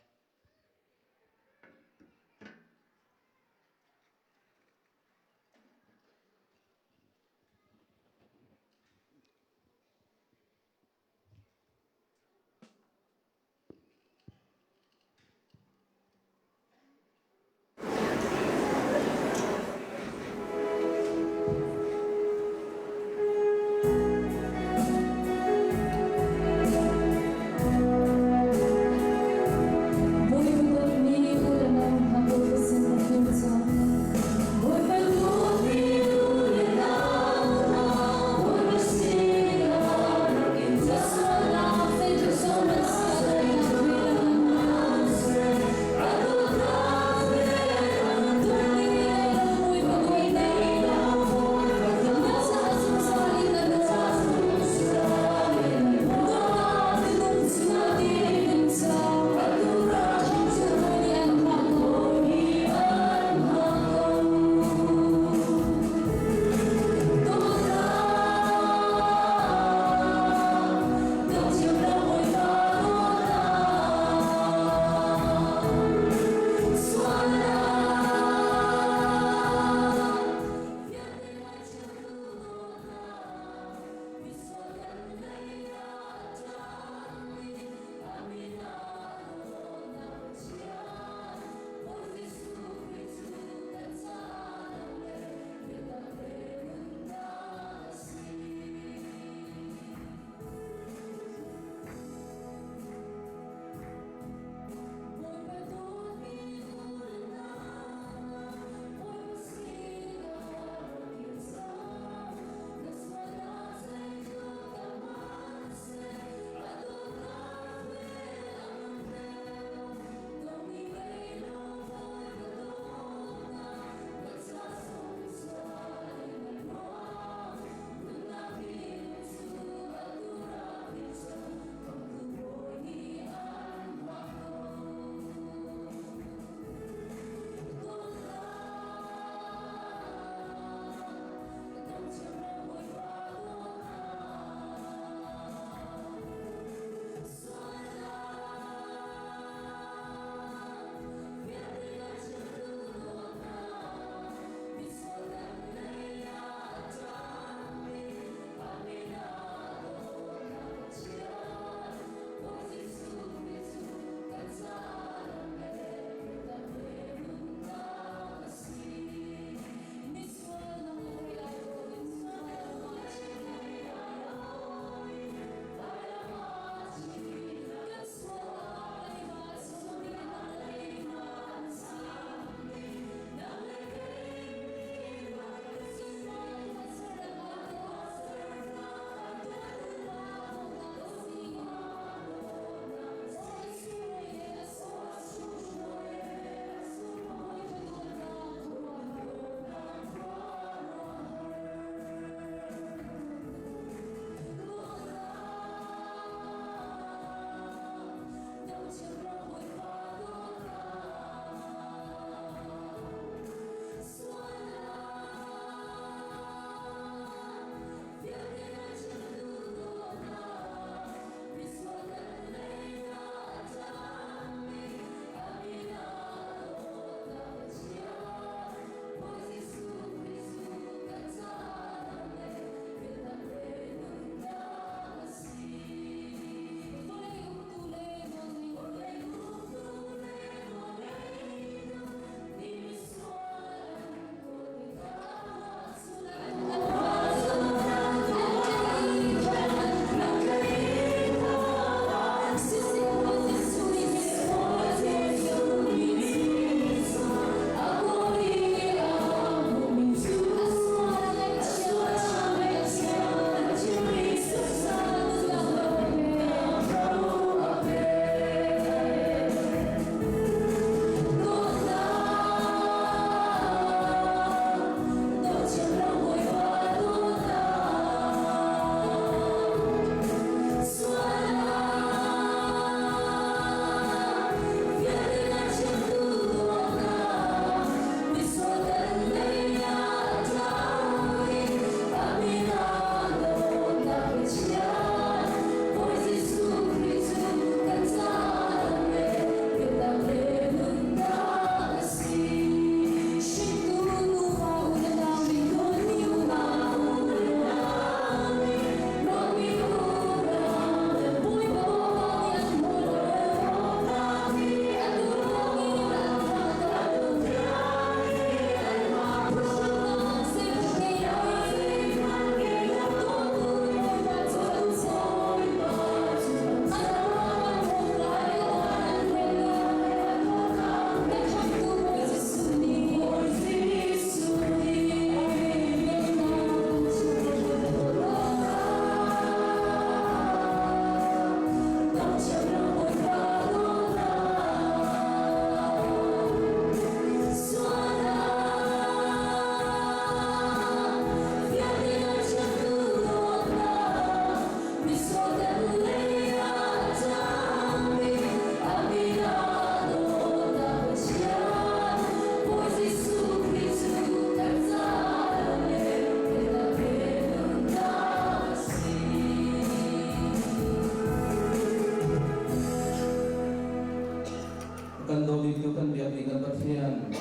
Pathian,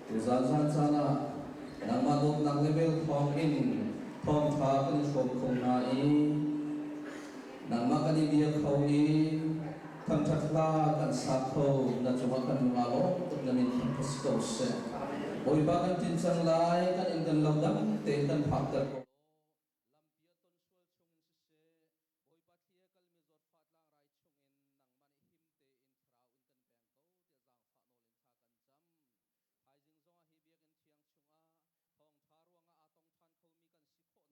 tuzaan zan caan ah nangmah dawtnak le vel thawng in thawngṭha kan i hrawm kho hna i nangmah kan i bia kho i thangṭhat hla kan sa kho. Na cungah kan lung aa lawm tuk, na min thangṭhat si ko seh. Bawipa, kan ṭin cang lai, kan inn kan lo dam tein kan phakter ko.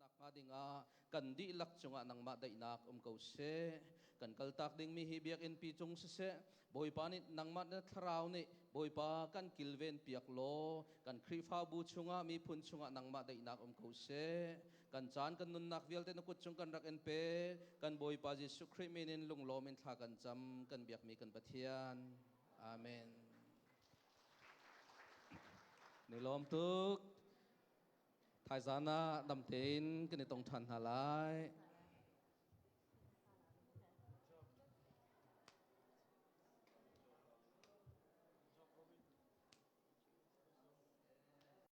Nakhnga dingah kan dihlak cungah nangmah daihnak um ko seh. Kan kaltak dingmi hi biakinn pi cung siseh, Bawipa nih nangmah na thlarau nih Bawipa kan kilven piak law, kan Khrihfabu chungah, miphun chungah nangmah daihnak um ko seh. Kan caan, kan nunnak vialte na kut cung kan rak in pe. Kan Bawipa Jesuh Khrih min in lunglawm in thla kan cam, kan biakmi kan Pathian. Amen. Ni lawm tuk. Thaizan ah dam tein kan i tong ṭhan hna lai.